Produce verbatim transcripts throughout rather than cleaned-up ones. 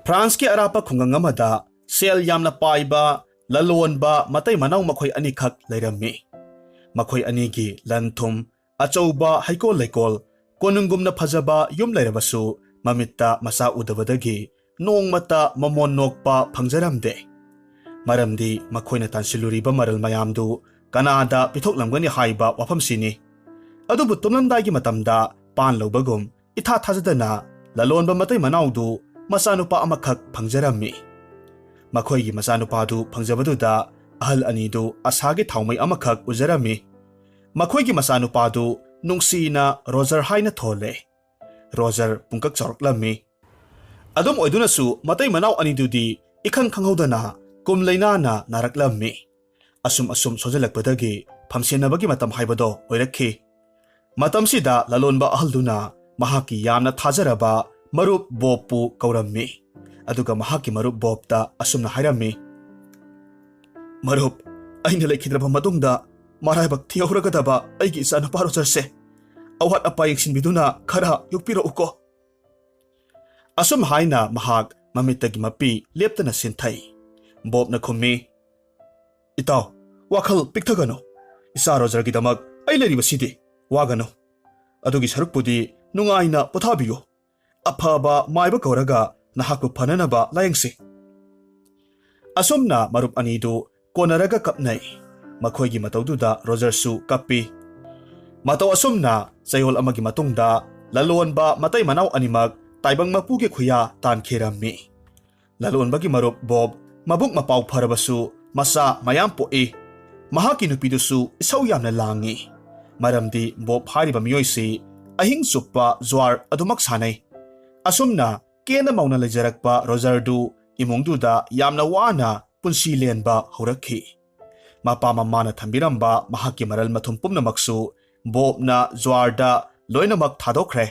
ꯐ꯭ꯔꯥꯟꯁꯀꯤ ꯑꯔꯥꯞꯄ ꯈꯨꯡꯒꯪ ꯑꯃꯗ ꯁꯦꯜ ꯌꯥꯝꯅ ꯄꯥꯏꯕ ꯂꯂꯣꯟꯕ ꯃꯇꯩ ꯃꯅꯥꯎ ꯃꯈꯣꯏ ꯑꯅꯤꯈꯛ ꯂꯩꯔꯝꯃꯤ꯫ ꯃꯈꯣꯏ ꯑꯅꯤꯒꯤ ꯂꯟ ꯊꯨꯝ, ꯑꯆꯧꯕ ꯍꯩꯀꯣꯜ ꯂꯩꯀꯣꯜ, ꯀꯣꯅꯨꯡꯒꯨꯝꯅ ꯐꯖꯕ ꯌꯨꯝ ꯂꯩꯔꯕꯁꯨ, ꯃꯃꯤꯠꯇ ꯃꯆꯥ ꯎꯗꯕꯗꯒꯤ ꯅꯣꯡꯃꯇ ꯃꯃꯣꯟ ꯅꯣꯛꯄ ꯐꯪꯖꯔꯝꯗꯦ꯫ ꯃꯔꯝꯗꯤ ꯃꯈꯣꯏꯅ ꯇꯥꯟꯁꯤꯜꯂꯨꯔꯤꯕ ꯃꯔꯜ ꯃꯌꯥꯝꯗꯨ ꯀꯅꯥꯗ ꯄꯤꯊꯣꯛꯂꯝꯒꯅꯤ ꯍꯥꯏꯕ ꯋꯥꯐꯝꯁꯤꯅꯤ꯫ ꯑꯗꯨꯕꯨ ꯇꯨꯝꯂꯝꯗꯥꯏꯒꯤ ꯃꯇꯝꯗ ꯄꯥꯟ ꯂꯧꯕꯒꯨꯝ ꯏꯊꯥ ꯊꯥꯖꯗꯅ ꯂꯂꯣꯟꯕ ꯃꯇꯩ ꯃꯅꯥꯎꯗꯨ ꯃꯆꯥꯅꯨꯄꯥ ꯑꯃꯈꯛ ꯐꯪꯖꯔꯝꯃꯤ꯫ ꯃꯈꯣꯏꯒꯤ ꯃꯆꯥꯅꯨꯄꯥꯗꯨ ꯐꯪꯖꯕꯗꯨꯗ ꯑꯍꯜ ꯑꯅꯤꯗꯨ ꯑꯁꯥꯒꯤ ꯊꯥꯎꯃꯩ ꯑꯃꯈꯛ ꯎꯖꯔꯝꯃꯤ꯫ ꯃꯈꯣꯏꯒꯤ ꯃꯆꯥꯅꯨꯄꯥꯗꯨ ꯅꯨꯡꯁꯤꯅ ꯔꯣꯖꯔ ꯍꯥꯏꯅ ꯊꯣꯜꯂꯦ꯫ ꯔꯣꯖꯔ ꯄꯨꯡꯀꯛ ꯆꯥꯎꯔꯛꯂꯝꯃꯤ꯫ ꯑꯗꯨꯝ ꯑꯣꯏꯗꯨꯅꯁꯨ ꯃꯇꯩ ꯃꯅꯥꯎ ꯑꯅꯤꯗꯨꯗꯤ ꯏꯈꯪ ꯈꯪꯍꯧꯗꯅ ꯀꯨꯝ ꯂꯩꯅꯥꯅ ꯅꯥꯔꯛꯂꯝꯃꯤ꯫ ꯑꯁꯨꯝ ꯑꯁꯨꯝ ꯁꯣꯟꯖꯜꯂꯛꯄꯗꯒꯤ ꯐꯝꯁꯦꯟꯅꯕꯒꯤ ꯃꯇꯝ ꯍꯥꯏꯕꯗꯣ ꯑꯣꯏꯔꯛꯈꯤ꯫ ꯃꯇꯝꯁꯤꯗ ꯂꯂꯣꯟꯕ ꯑꯍꯜꯗꯨꯅ ꯃꯍꯥꯛꯀꯤ ꯌꯥꯝꯅ ꯊꯥꯖꯔꯕ ꯃꯔꯨꯞ ꯕꯣꯕꯄꯨ ꯀꯧꯔꯝꯃꯤ꯫ ꯑꯗꯨꯒ ꯃꯍꯥꯛꯀꯤ ꯃꯔꯨꯞ ꯕꯣꯕꯇ ꯑꯁꯨꯝꯅ ꯍꯥꯏꯔꯝꯃꯤ, "ꯃꯔꯨꯞ, ꯑꯩꯅ ꯂꯩꯈꯤꯗ꯭ꯔꯕ ꯃꯇꯨꯡꯗ ꯃꯔꯥꯏꯕꯛ ꯊꯤꯍꯧꯔꯒꯗꯕ ꯑꯩꯒꯤ ꯏꯆꯥꯅꯨꯄꯥ ꯔꯣꯖꯔꯁꯦ ꯑꯋꯥꯠ ꯑꯄꯥ ꯌꯦꯡꯁꯤꯟꯕꯤꯗꯨꯅ ꯈꯔ ꯌꯣꯛꯄꯤꯔꯛꯎꯀꯣ"꯫ ꯑꯁꯨꯝ ꯍꯥꯏꯅ ꯃꯍꯥꯛ ꯃꯃꯤꯠꯇꯒꯤ ꯃꯄꯤ ꯂꯦꯞꯇꯅ ꯁꯤꯟꯊꯩ꯫ ꯕꯣꯕꯅ ꯈꯨꯝꯃꯤ, "ꯏꯇꯥꯎ, ꯋꯥꯈꯜ ꯄꯤꯛꯊꯒꯅꯨ꯫ ꯏꯆꯥ ꯔꯣꯖꯔꯒꯤꯗꯃꯛ ꯑꯩ ꯂꯩꯔꯤꯕꯁꯤꯗꯤ꯫ ꯋꯥꯒꯅꯨ꯫ ꯑꯗꯨꯒꯤ ꯁꯔꯨꯛꯄꯨꯗꯤ ꯅꯨꯡꯉꯥꯏꯅ ꯄꯣꯊꯥꯕꯤꯌꯨ꯫ ꯑꯐꯕ ꯃꯥꯏꯕ ꯀꯧꯔꯒ ꯅꯍꯥꯛꯄꯨ ꯐꯅꯅꯕ ꯂꯥꯌꯦꯡꯁꯤ"꯫ ꯑꯁꯨꯝꯅ ꯃꯔꯨꯞ ꯑꯅꯤꯗꯨ ꯀꯣꯟꯅꯔꯒ ꯀꯞꯅꯩ꯫ ꯃꯈꯣꯏꯒꯤ ꯃꯇꯧꯗꯨꯗ ꯔꯣꯖꯔꯁꯨ ꯀꯞꯄꯤ꯫ ꯃꯇꯧ ꯑꯁꯨꯝꯅ ꯆꯌꯣꯜ ꯑꯃꯒꯤ ꯃꯇꯨꯡꯗ ꯂꯂꯣꯟꯕ ꯃꯇꯩ ꯃꯅꯥꯎ ꯑꯅꯤꯃꯛ ꯇꯥꯏꯕꯪ ꯃꯄꯨꯒꯤ ꯈꯨꯌꯥ ꯇꯥꯟꯈꯤꯔꯝꯃꯤ꯫ ꯂꯂꯣꯟꯕꯒꯤ ꯃꯔꯨꯞ ꯕꯣꯕ ꯃꯕꯨꯛ ꯃꯄꯥꯎ ꯐꯔꯕꯁꯨ ꯃꯆꯥ ꯃꯌꯥꯝ ꯄꯣꯛꯏ꯫ ꯃꯍꯥꯛꯀꯤ ꯅꯨꯄꯤꯗꯨꯁꯨ ꯏꯁꯧ ꯌꯥꯝꯅ ꯂꯥꯡꯏ꯫ ꯃꯔꯝꯗꯤ ꯕꯣꯕ ꯍꯥꯏꯔꯤꯕ ꯃꯤꯑꯣꯏꯁꯤ ꯑꯍꯤꯡ ꯆꯨꯞꯄ ꯖ꯭ꯋꯥꯔ ꯑꯗꯨꯃꯛ ꯁꯥꯟꯅꯩ꯫ ꯑꯁꯨꯝꯅ ꯀꯦꯅ ꯃꯧꯅ ꯂꯩꯖꯔꯛꯄ ꯔꯣꯖꯔꯗꯨ ꯏꯃꯨꯡꯗꯨꯗ ꯌꯥꯝꯅ ꯋꯥꯅ ꯄꯨꯟꯁꯤ ꯂꯦꯟꯕ ꯍꯧꯔꯛꯈꯤ꯫ ꯃꯄꯥ ꯃꯃꯥꯅ ꯊꯝꯕꯤꯔꯝꯕ ꯃꯍꯥꯛꯀꯤ ꯃꯔꯜ ꯃꯊꯨꯝ ꯄꯨꯝꯅꯃꯛꯁꯨ ꯕꯣꯕꯅ ꯖ꯭ꯋꯥꯔꯗ ꯂꯣꯏꯅꯃꯛ ꯊꯥꯗꯣꯛꯈ꯭ꯔꯦ꯫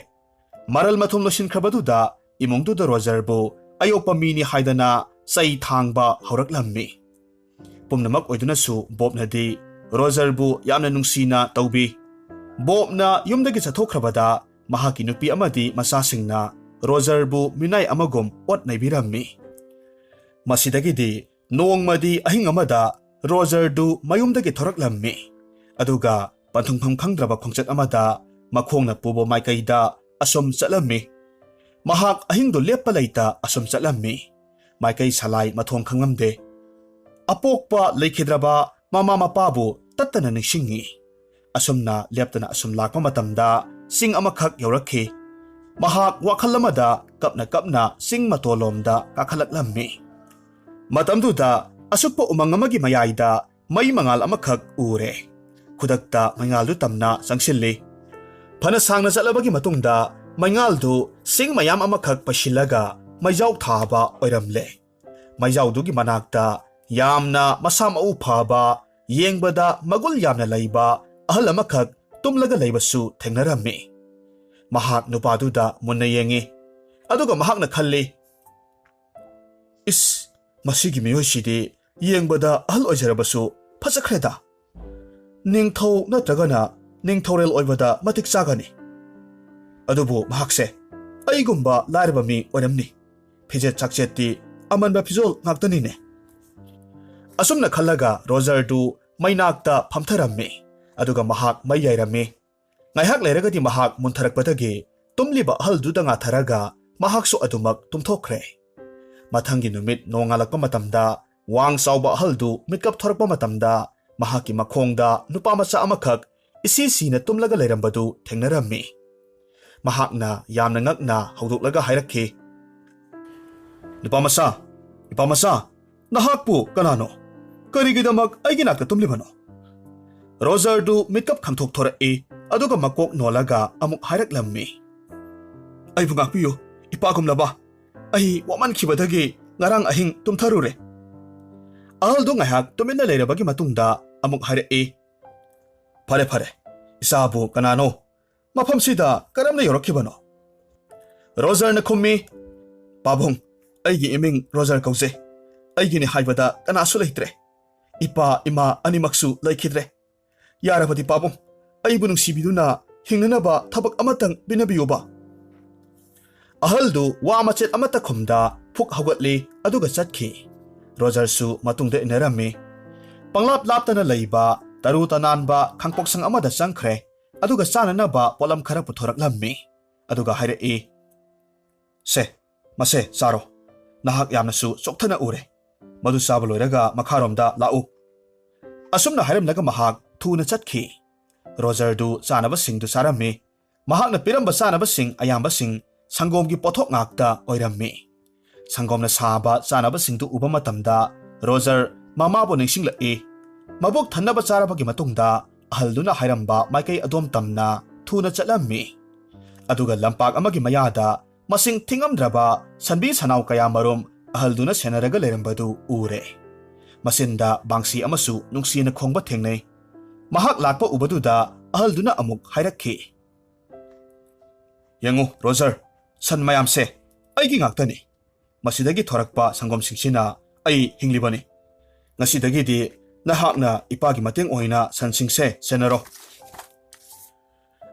ꯃꯔꯜ ꯃꯊꯨꯝ ꯂꯣꯏꯁꯤꯟꯈ꯭ꯔꯕꯗꯨꯗ ꯏꯃꯨꯡꯗꯨꯗ ꯔꯣꯖꯔꯕꯨ ꯑꯌꯣꯛꯄ ꯃꯤꯅꯤ ꯍꯥꯏꯗꯅ ꯆꯩ ꯊꯥꯡꯕ ꯍꯧꯔꯛꯂꯝꯃꯤ꯫ ꯄꯨꯝꯅꯃꯛ ꯑꯣꯏꯗꯨꯅꯁꯨ ꯕꯣꯕꯅꯗꯤ ꯔꯣꯖꯔꯕꯨ ꯌꯥꯝꯅ ꯅꯨꯡꯁꯤꯅ ꯇꯧꯕꯤ꯫ ꯕꯣꯕꯅ ꯌꯨꯝꯗꯒꯤ ꯆꯠꯊꯣꯛꯈ꯭ꯔꯕꯗ ꯃꯍꯥꯛꯀꯤ ꯅꯨꯄꯤ ꯑꯃꯗꯤ ꯃꯆꯥꯁꯤꯡꯅ ꯔꯣꯖꯔꯕꯨ ꯃꯤꯅꯥꯏ ꯑꯃꯒꯨꯝ ꯑꯣꯠ ꯅꯩꯕꯤꯔꯝꯃꯤ꯫ ꯃꯁꯤꯗꯒꯤꯗꯤ ꯅꯣꯡꯃꯗꯤ ꯑꯍꯤꯡ ꯑꯃꯗ ꯔꯣꯖꯔꯗꯨ ꯃꯌꯨꯝꯗꯒꯤ ꯊꯣꯔꯛꯂꯝꯃꯤ꯫ ꯑꯗꯨꯒ ꯄꯟꯊꯨꯡꯐꯝ ꯈꯪꯗ꯭ꯔꯕ ꯈꯣꯡꯆꯠ ꯑꯃꯗ ꯃꯈꯣꯡꯅ ꯄꯨꯕ ꯃꯥꯏꯀꯩꯗ ꯑꯁꯨꯝ ꯆꯠꯂꯝꯃꯤ꯫ ꯃꯍꯥꯛ ꯑꯍꯤꯡꯗꯨ ꯂꯦꯞꯄ ꯂꯩꯇ ꯑꯁꯨꯝ ꯆꯠꯂꯝꯃꯤ꯫ ꯃꯥꯏꯀꯩ ꯁꯂꯥꯏ ꯃꯊꯣꯡ ꯈꯪꯂꯝꯗꯦ꯫ ꯑꯄꯣꯛꯄ ꯂꯩꯈꯤꯗ꯭ꯔꯕ ꯃꯃꯥ ꯃꯄꯥꯕꯨ ꯇꯠꯇꯅ ꯅꯤꯡꯁꯤꯡꯉꯤ꯫ ꯑꯁꯨꯝꯅ ꯂꯦꯞꯇꯅ ꯑꯁꯨꯝ ꯂꯥꯛꯄ ꯃꯇꯝꯗ ꯆꯤꯡ ꯑꯃꯈꯛ ꯌꯧꯔꯛꯈꯤ꯫ ꯃꯍꯥꯛ ꯋꯥꯈꯜ ꯑꯃꯗ ꯀꯞꯅ ꯀꯞꯅ ꯆꯤꯡ ꯃꯇꯣꯜꯂꯣꯝꯗ ꯀꯥꯈꯠꯂꯛꯂꯝꯃꯤ꯫ ꯃꯇꯝꯗꯨꯗ ꯑꯁꯨꯛꯄ ꯎꯃꯪ ꯑꯃꯒꯤ ꯃꯌꯥꯏꯗ ꯃꯩ ꯃꯉꯥꯜ ꯑꯃꯈꯛ ꯎꯔꯦ꯫ ꯈꯨꯗꯛꯇ ꯃꯩꯉꯥꯜꯗꯨ ꯇꯝꯅ ꯆꯪꯁꯤꯜꯂꯤ꯫ ꯐꯅ ꯁꯥꯡꯅ ꯆꯠꯂꯕꯒꯤ ꯃꯇꯨꯡꯗ ꯃꯩꯉꯥꯜꯗꯨ ꯆꯤꯡ ꯃꯌꯥꯝ ꯑꯃꯈꯛ ꯄꯩꯁꯤꯜꯂꯒ ꯃꯩꯖꯥꯎ ꯊꯥꯕ ꯑꯣꯏꯔꯝꯂꯦ꯫ ꯃꯩꯖꯥꯎꯗꯨꯒꯤ ꯃꯅꯥꯛꯇ ꯌꯥꯝꯅ ꯃꯁꯥ ꯃꯎ ꯐꯕ, ꯌꯦꯡꯕꯗ ꯃꯒꯨꯜ ꯌꯥꯝꯅ ꯂꯩꯕ ꯑꯍꯜ ꯑꯃꯈꯛ ꯇꯨꯝꯂꯒ ꯂꯩꯕꯁꯨ ꯊꯦꯡꯅꯔꯝꯃꯤ꯫ ꯃꯍꯥꯛ ꯅꯨꯄꯥꯗꯨꯗ ꯃꯨꯟꯅ ꯌꯦꯡꯉꯤ꯫ ꯑꯗꯨꯒ ꯃꯍꯥꯛꯅ ꯈꯜꯂꯤ, "ꯏꯁ, ꯃꯁꯤꯒꯤ ꯃꯤꯑꯣꯏꯁꯤꯗꯤ ꯌꯦꯡꯕꯗ ꯑꯍꯜ ꯑꯣꯏꯖꯔꯕꯁꯨ ꯐꯖꯈ꯭ꯔꯦꯗ꯫ ꯅꯤꯡꯊꯧ ꯅꯠꯇ꯭ꯔꯒꯅ ꯅꯤꯡꯊꯧꯔꯦꯜ ꯑꯣꯏꯕꯗ ꯃꯇꯤꯛ ꯆꯥꯒꯅꯤ꯫ ꯑꯗꯨꯕꯨ ꯃꯍꯥꯛꯁꯦ ꯑꯩꯒꯨꯝꯕ ꯂꯥꯏꯔꯕ ꯃꯤ ꯑꯣꯏꯔꯝꯅꯤ꯫ ꯐꯤꯖꯦꯠ ꯆꯥꯛꯆꯦꯠꯇꯤ ꯑꯃꯟꯕ ꯐꯤꯖꯣꯜ ꯉꯥꯛꯇꯅꯤꯅꯦ"꯫ ꯑꯁꯨꯝꯅ ꯈꯜꯂꯒ ꯔꯣꯖꯔꯗꯨ ꯃꯩꯅꯥꯛꯇ ꯐꯝꯊꯔꯝꯃꯤ꯫ ꯑꯗꯨꯒ ꯃꯍꯥꯛ ꯃꯩ ꯌꯥꯏꯔꯝꯃꯤ꯫ ꯉꯥꯏꯍꯥꯛ ꯂꯩꯔꯒꯗꯤ ꯃꯍꯥꯛ ꯃꯨꯟꯊꯔꯛꯄꯗꯒꯤ ꯇꯨꯝꯂꯤꯕ ꯑꯍꯜꯗꯨꯗ ꯉꯥꯊꯔꯒ ꯃꯍꯥꯛꯁꯨ ꯑꯗꯨꯃꯛ ꯇꯨꯝꯊꯣꯛꯈ꯭ꯔꯦ꯫ ꯃꯊꯪꯒꯤ ꯅꯨꯃꯤꯠ ꯅꯣꯡꯉꯥꯜꯂꯛꯄ ꯃꯇꯝꯗ ꯋꯥꯡ ꯆꯥꯎꯕ ꯑꯍꯜꯗꯨ ꯃꯤꯠꯀꯞ ꯊꯣꯔꯛꯄ ꯃꯇꯝꯗ ꯃꯍꯥꯛꯀꯤ ꯃꯈꯣꯡꯗ ꯅꯨꯄꯥ ꯃꯆꯥ ꯑꯃꯈꯛ ꯏꯁꯤ ꯁꯤꯅ ꯇꯨꯝꯂꯒ ꯂꯩꯔꯝꯕꯗꯨ ꯊꯦꯡꯅꯔꯝꯃꯤ꯫ ꯃꯍꯥꯛꯅ ꯌꯥꯝꯅ ꯉꯛꯅ ꯍꯧꯗꯣꯛꯂꯒ ꯍꯥꯏꯔꯛꯈꯤ, "ꯅꯨꯄꯥ ꯃꯆꯥ, ꯅꯨꯄꯥ ꯃꯆꯥ, ꯅꯍꯥꯛꯄꯨ ꯀꯅꯥꯅꯣ? ꯀꯔꯤꯒꯤꯗꯃꯛ ꯑꯩꯒꯤ ꯅꯥꯛꯇ ꯇꯨꯝꯂꯤꯕꯅꯣ?" ꯔꯣꯖꯔꯗꯨ ꯃꯤꯠꯀꯞ ꯈꯪꯊꯣꯛ ꯊꯣꯔꯛꯏ, ꯑꯗꯨꯒ ꯃꯀꯣꯛ ꯅꯣꯜꯂꯒ ꯑꯃꯨꯛ ꯍꯥꯏꯔꯛꯂꯝꯃꯤ, "ꯑꯩꯕꯨ ꯉꯥꯛꯄꯤꯌꯨ, ꯏꯄꯥꯒꯨꯝꯂꯕ꯫ ꯑꯩ ꯋꯥꯃꯟꯈꯤꯕꯗꯒꯤ ꯉꯔꯥꯡ ꯑꯍꯤꯡ ꯇꯨꯝꯊꯔꯨꯔꯦ"꯫ ꯑꯍꯜꯗꯨ ꯉꯥꯏꯍꯥꯛ ꯇꯨꯃꯤꯟꯅ ꯂꯩꯔꯕꯒꯤ ꯃꯇꯨꯡꯗ ꯑꯃꯨꯛ ꯍꯥꯏꯔꯛꯏ, "ꯐꯔꯦ, ꯐꯔꯦ, ꯏꯆꯥꯕꯨ ꯀꯅꯥꯅꯣ? ꯃꯐꯝꯁꯤꯗ ꯀꯔꯝꯅ ꯌꯧꯔꯛꯈꯤꯕꯅꯣ?" ꯔꯣꯖꯔꯅ ꯈꯨꯝꯃꯤ, "ꯄꯥꯕꯨꯡ, ꯑꯩꯒꯤ ꯏꯃꯤꯡ ꯔꯣꯖꯔ ꯀꯧꯖꯩ꯫ ꯑꯩꯒꯤꯅꯤ ꯍꯥꯏꯕꯗ ꯀꯅꯥꯁꯨ ꯂꯩꯇ꯭ꯔꯦ꯫ ꯏꯄꯥ ꯏꯃꯥ ꯑꯅꯤꯃꯛꯁꯨ ꯂꯩꯈꯤꯗ꯭ꯔꯦ꯫ ꯌꯥꯔꯕꯗꯤ ꯄꯥꯕꯨꯡ, ꯑꯩꯕꯨ ꯅꯨꯡꯁꯤꯕꯤꯗꯨꯅ ꯍꯤꯡꯅꯅꯕ ꯊꯕꯛ ꯑꯃꯇꯪ ꯄꯤꯅꯕꯤꯌꯨꯕ"꯫ ꯑꯍꯜꯗꯨ ꯋꯥ ꯃꯆꯦꯠ ꯑꯃꯠꯇ ꯈꯨꯝꯗ ꯐꯨꯛ ꯍꯧꯒꯠꯂꯤ, ꯑꯗꯨꯒ ꯆꯠꯈꯤ꯫ ꯔꯣꯖꯔꯁꯨ ꯃꯇꯨꯡꯗ ꯏꯟꯅꯔꯝꯃꯤ꯫ ꯄꯪꯂꯥꯞ ꯂꯥꯞꯇꯅ ꯂꯩꯕ ꯇꯔꯨ ꯇꯅꯥꯟꯕ ꯈꯥꯡꯄꯣꯛꯁꯪ ꯑꯃꯗ ꯆꯪꯈ꯭ꯔꯦ, ꯑꯗꯨꯒ ꯆꯥꯅꯅꯕ ꯄꯣꯠꯂꯝ ꯈꯔ ꯄꯨꯊꯣꯔꯛꯂꯝꯃꯤ꯫ ꯑꯗꯨꯒ ꯍꯥꯏꯔꯛꯏ, "ꯁꯦ, ꯃꯁꯦ ꯆꯥꯔꯣ꯫ ꯅꯍꯥꯛ ꯌꯥꯝꯅꯁꯨ ꯆꯣꯛꯊꯅ ꯎꯔꯦ꯫ ꯃꯗꯨ ꯆꯥꯕ ꯂꯣꯏꯔꯒ ꯃꯈꯥꯔꯣꯝꯗ ꯂꯥꯛꯎ꯫" ꯑꯁꯨꯝꯅ ꯍꯥꯏꯔꯝꯂꯒ ꯃꯍꯥꯛ ꯊꯨꯅ ꯆꯠꯈꯤ꯫ ꯔꯣꯖꯔꯗꯨ ꯆꯥꯅꯕꯁꯤꯡꯗꯨ ꯆꯥꯔꯝꯃꯤ꯫ ꯃꯍꯥꯛꯅ ꯄꯤꯔꯝꯕ ꯆꯥꯅꯕꯁꯤꯡ ꯑꯌꯥꯝꯕꯁꯤꯡ ꯁꯪꯒꯣꯝꯒꯤ ꯄꯣꯠꯊꯣꯛ ꯉꯥꯛꯇ ꯑꯣꯏꯔꯝꯃꯤ꯫ ꯁꯪꯒꯣꯝꯅ ꯁꯥꯕ ꯆꯥꯅꯕꯁꯤꯡꯗꯨ ꯎꯕ ꯃꯇꯝꯗ ꯔꯣꯖꯔ ꯃꯃꯥꯕꯨ ꯅꯤꯡꯁꯤꯡꯂꯛꯏ꯫ ꯃꯕꯨꯛ ꯊꯟꯅꯕ ꯆꯥꯔꯕꯒꯤ ꯃꯇꯨꯡꯗ ꯑꯍꯜꯗꯨꯅ ꯍꯥꯏꯔꯝꯕ ꯃꯥꯏꯀꯩ ꯑꯗꯣꯝ ꯇꯝꯅ ꯊꯨꯅ ꯆꯠꯂꯝꯃꯤ꯫ ꯑꯗꯨꯒ ꯂꯝꯄꯥꯛ ꯑꯃꯒꯤ ꯃꯌꯥꯗ ꯃꯁꯤꯡ ꯊꯤꯉꯝꯗ꯭ꯔꯕ ꯁꯟꯕꯤ ꯁꯟꯅꯥꯎ ꯀꯌꯥꯃꯔꯨꯝ ꯑꯍꯜꯗꯨꯅ ꯁꯦꯟꯅꯔꯒ ꯂꯩꯔꯝꯕꯗꯨ ꯎꯔꯦ꯫ ꯃꯆꯤꯟꯗ ꯕꯥꯡꯁꯤ ꯑꯃꯁꯨ ꯅꯨꯡꯁꯤꯅ ꯈꯣꯡꯕ ꯊꯦꯡꯅꯩ꯫ ꯃꯍꯥꯛ ꯂꯥꯛꯄ ꯎꯕꯗꯨꯗ ꯑꯍꯜꯗꯨꯅ ꯑꯃꯨꯛ ꯍꯥꯏꯔꯛꯈꯤ, "ꯌꯦꯡꯉꯨ, ꯔꯣꯖꯔ, ꯁꯟ ꯃꯌꯥꯝꯁꯦ ꯑꯩꯒꯤ ꯉꯥꯛꯇꯅꯤ꯫ ꯃꯁꯤꯗꯒꯤ ꯊꯣꯔꯛꯄ ꯁꯪꯒꯣꯝꯁꯤꯡꯁꯤꯅ ꯑꯩ ꯍꯤꯡꯂꯤꯕꯅꯤ꯫ ꯉꯁꯤꯗꯒꯤꯗꯤ ꯅꯍꯥꯛꯅ ꯏꯄꯥꯒꯤ ꯃꯇꯦꯡ ꯑꯣꯏꯅ ꯁꯟꯁꯤꯡꯁꯦ ꯁꯦꯟꯅꯔꯣ꯫"